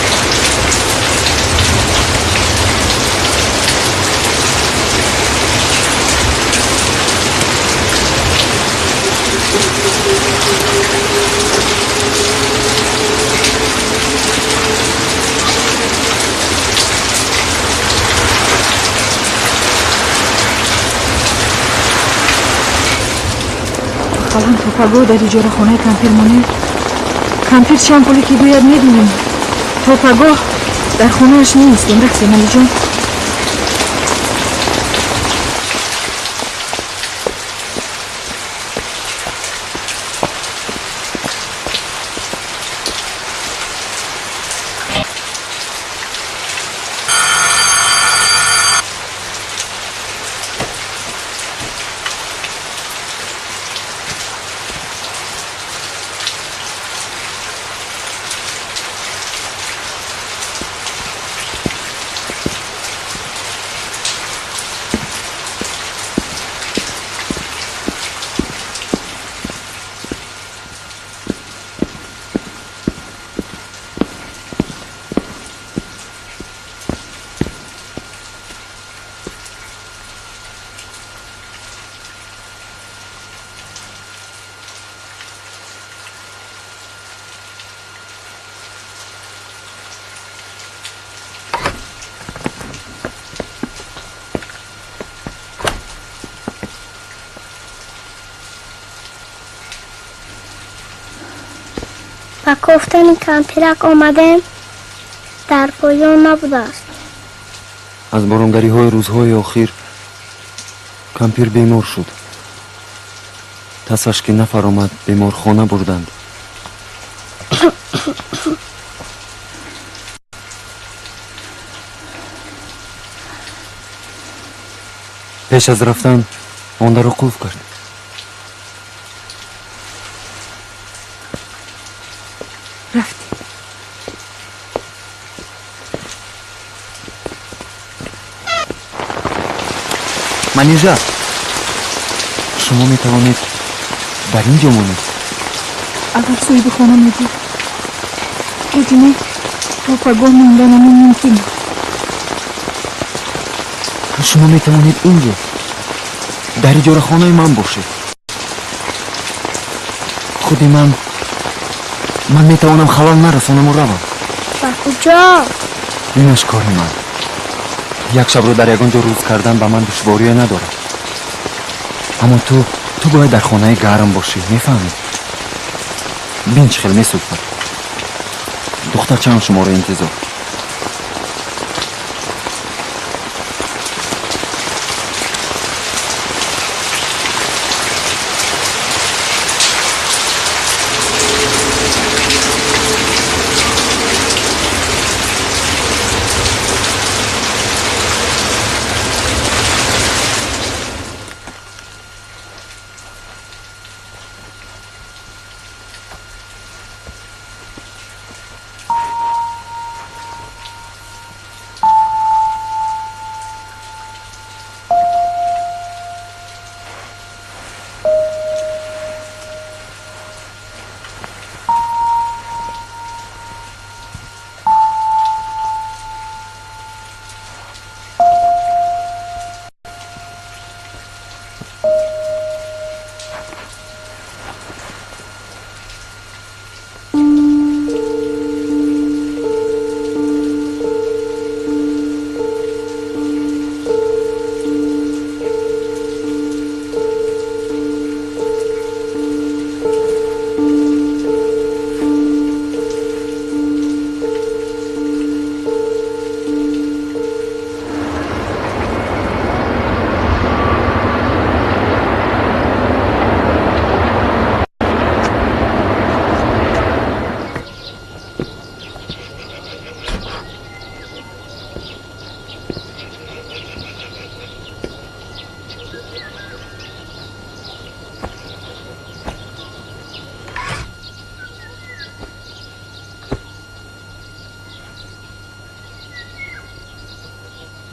Ақаллан то пагоҳ дар иҷорахонаи кампир монем. Кампир чанд пуле ки гӯяд медиҳем. То пагоҳ дар хонааш неистем. Рақсем, Алиҷон. Ба кофтани кампирак омадем, дар поён набудааст. Аз боронгариҳои рӯзҳои охир кампир бемор шуд. Тасаш ки нафаромад, беморхона бурданд. Пеш аз рафтан он дарро қулф кард. Рафтем. Манижа, шумо метавонед дар ин ҷо монед. Агар соҳиби хона мебуд, лекин то пагоҳ монданамон мумкин. Шумо метавонед ин ҷо дар иҷорахонаи ман бошед. Худи ман метавонам халал нарасонаму равам. Ба куҷо? Инаш кори ман. Як шабро дар ягон ҷо рӯз кардан ба ман душворие надорад. Аммо ту бояд дар хонаи гарм бошӣ, мефаҳмӣ? Бин чӣ хел месӯзад. Духтарчаам шуморо интизор.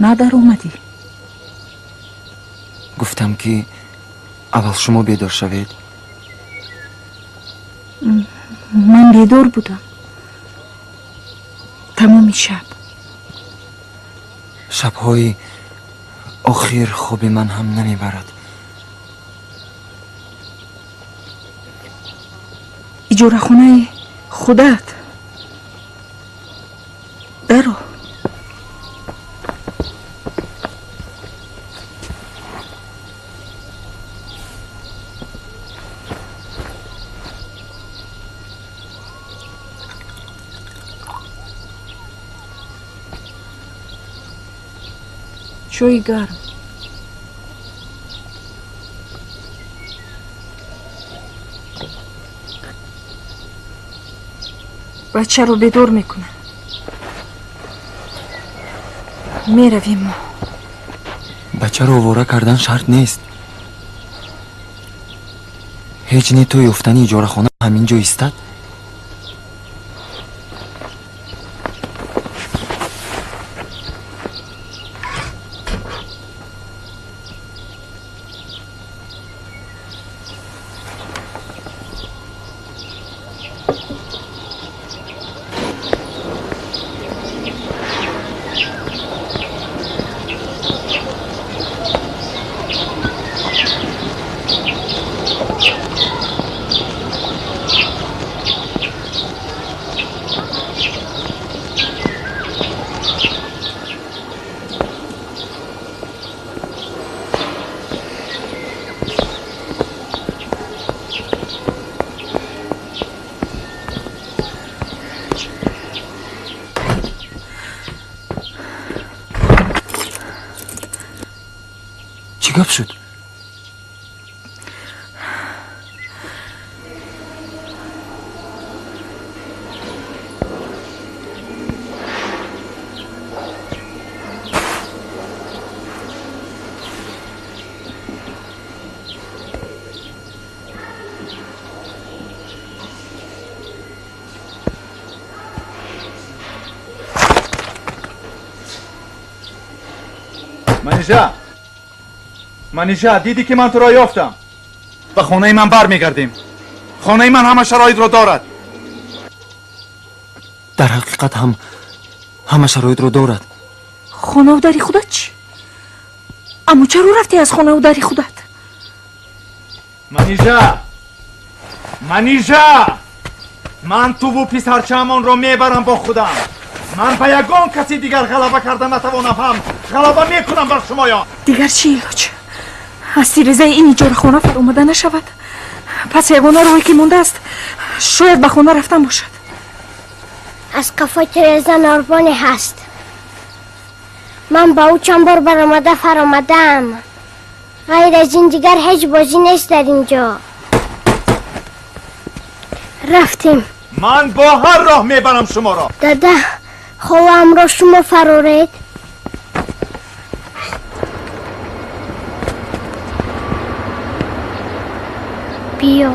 Надаромадӣ? Гуфтам ки аввал шумо бедор шавед. Ман бедор будам. Тамоми шаб. Шабҳои охир хоби ман ҳам намебарад. Иҷорахонаи худат даро. Чойи гарм. Бачаро бедор мекунам. Меравем мо. Бачаро овора кардан шарт нест. Ҳеҷ не то ёфтани иҷорахона ҳамин ҷо истад. Чӣ гап шуд? Манижа! Манижа, дидӣ ки ман туро ёфтам. Ба хонаи ман бармегардем. Хонаи ман ҳама шароитро дорад. Дар ҳақиқат ҳам ҳама шароитро дорад. Хонаву дари худат чӣ? Аммо чаро рафтӣ аз хонаву дари худат? Манижа! Манижа! Ман туву писарчаамонро мебарам бо худам. Ман ба ягон каси дигар ғалаба карда натавонам ҳам ғалаба мекунам бар шумоён. Дигар чӣ илоҷ? Аз тирезаи ин иҷорахона фаромада нашавад. Пас ягона роҳе ки мондааст шояд ба хона рафтан бошад. Аз қафои тиреза нарбоне ҳаст. Ман ба ӯ чанд бор баромада фаромадаам. Ғайр аз ин дигар ҳеҷ бозӣ нест дар ин ҷо. Рафтем. Ман бо ҳар роҳ мебарам шуморо. Дада, холаамро шумо фароред. Биё.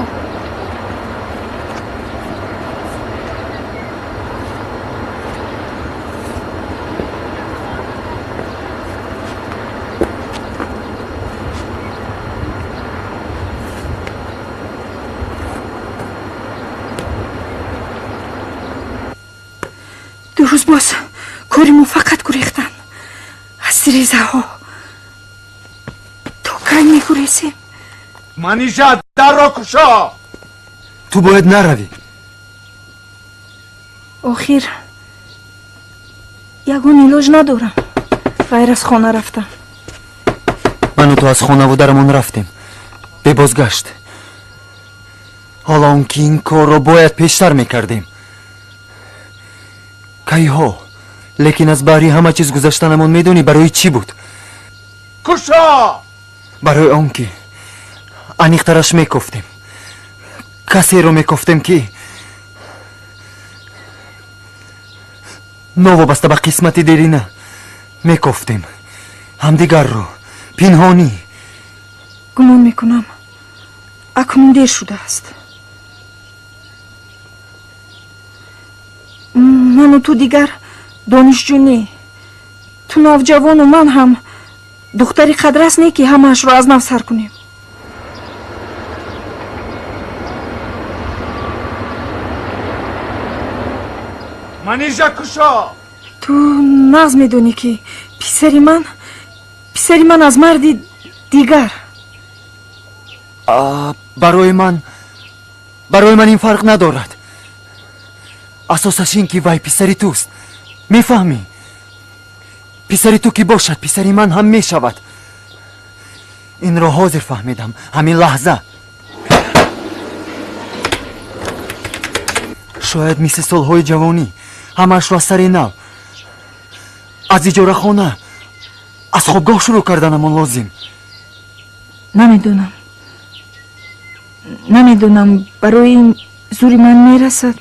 Ду рӯз боз кори мо фақат гурехтан аз тирезаҳо. То кай мегурезем? Манижа, дарро кушо! Ту бояд наравӣ. Охир ягон илоҷ надорам ғайр аз хона рафтан. Ману ту аз хонаву дарамон рафтем бебозгашт. Ҳоло он ки ин корро бояд пештар мекардем. Кайҳо, лекин аз баҳри ҳама чиз гузаштанамон медонӣ барои чӣ буд? Кушо! Барои он ки аниқтараш мекофтем. Касеро мекофтем ки новобаста ба қисмати дерина мекофтем ҳамдигарро пинҳонӣ. Гумон мекунам акнун дер шудааст. Ману ту дигар донишҷӯ не. Ту навҷавону ман ҳам духтари қадрас не ки ҳамаашро аз нав сар кунем. Манижа, кушо! Ту нағз медонӣ, ки писари ман аз марди дигар. Барои ман ин фарқ надорад. Асосаш ин, ки вай писари туст, мефаҳмӣ? Писари ту ки бошад, писари ман ҳам мешавад. Инро ҳозир фаҳмидам, ҳамин лаҳза. Шояд мисли солҳои ҷавонӣ ҳамаашро аз сари нав, аз иҷорахона, аз хобгоҳ шурӯъ карданамон лозим. Намедонам, намедонам, барои ин зури ман мерасад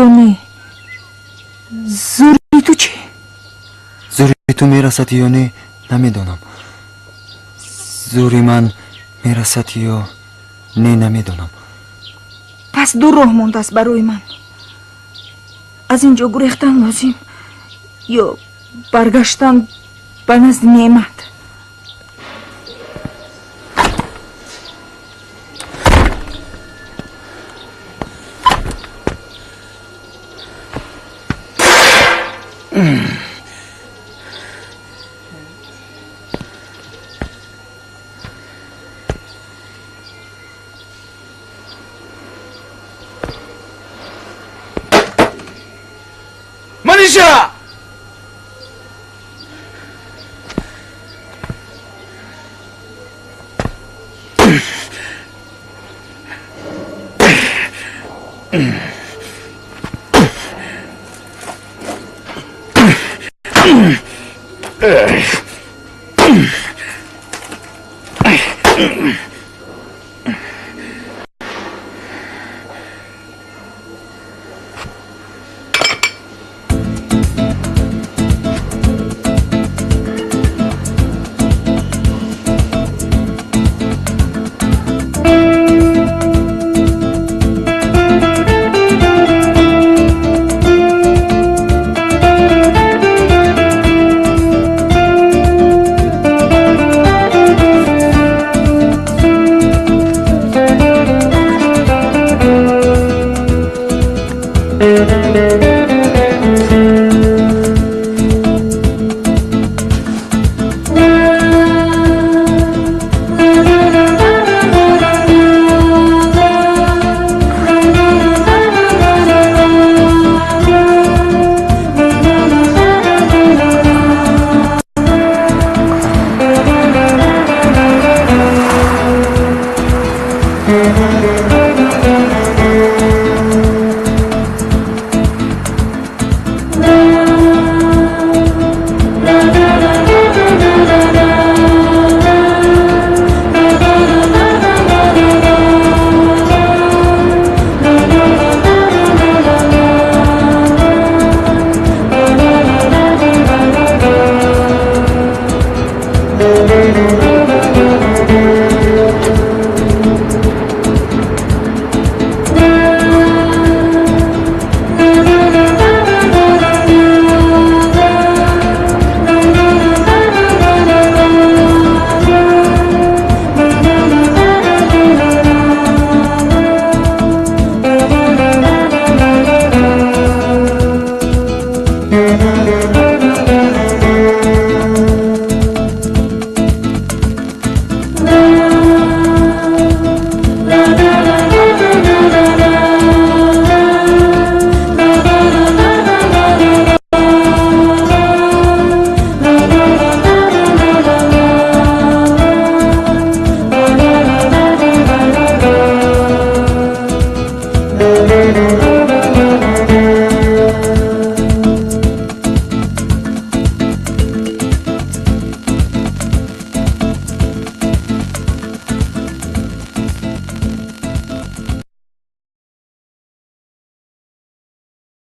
ё не. Зури ту чӣ? Зури ту мерасад ё не, намедонам. Зури ман мерасад ё не, намедонам. Пас ду роҳ мондааст барои ман: аз ин ҷо гурехтан лозим ё баргаштан ба назди Неъмат. Манижа!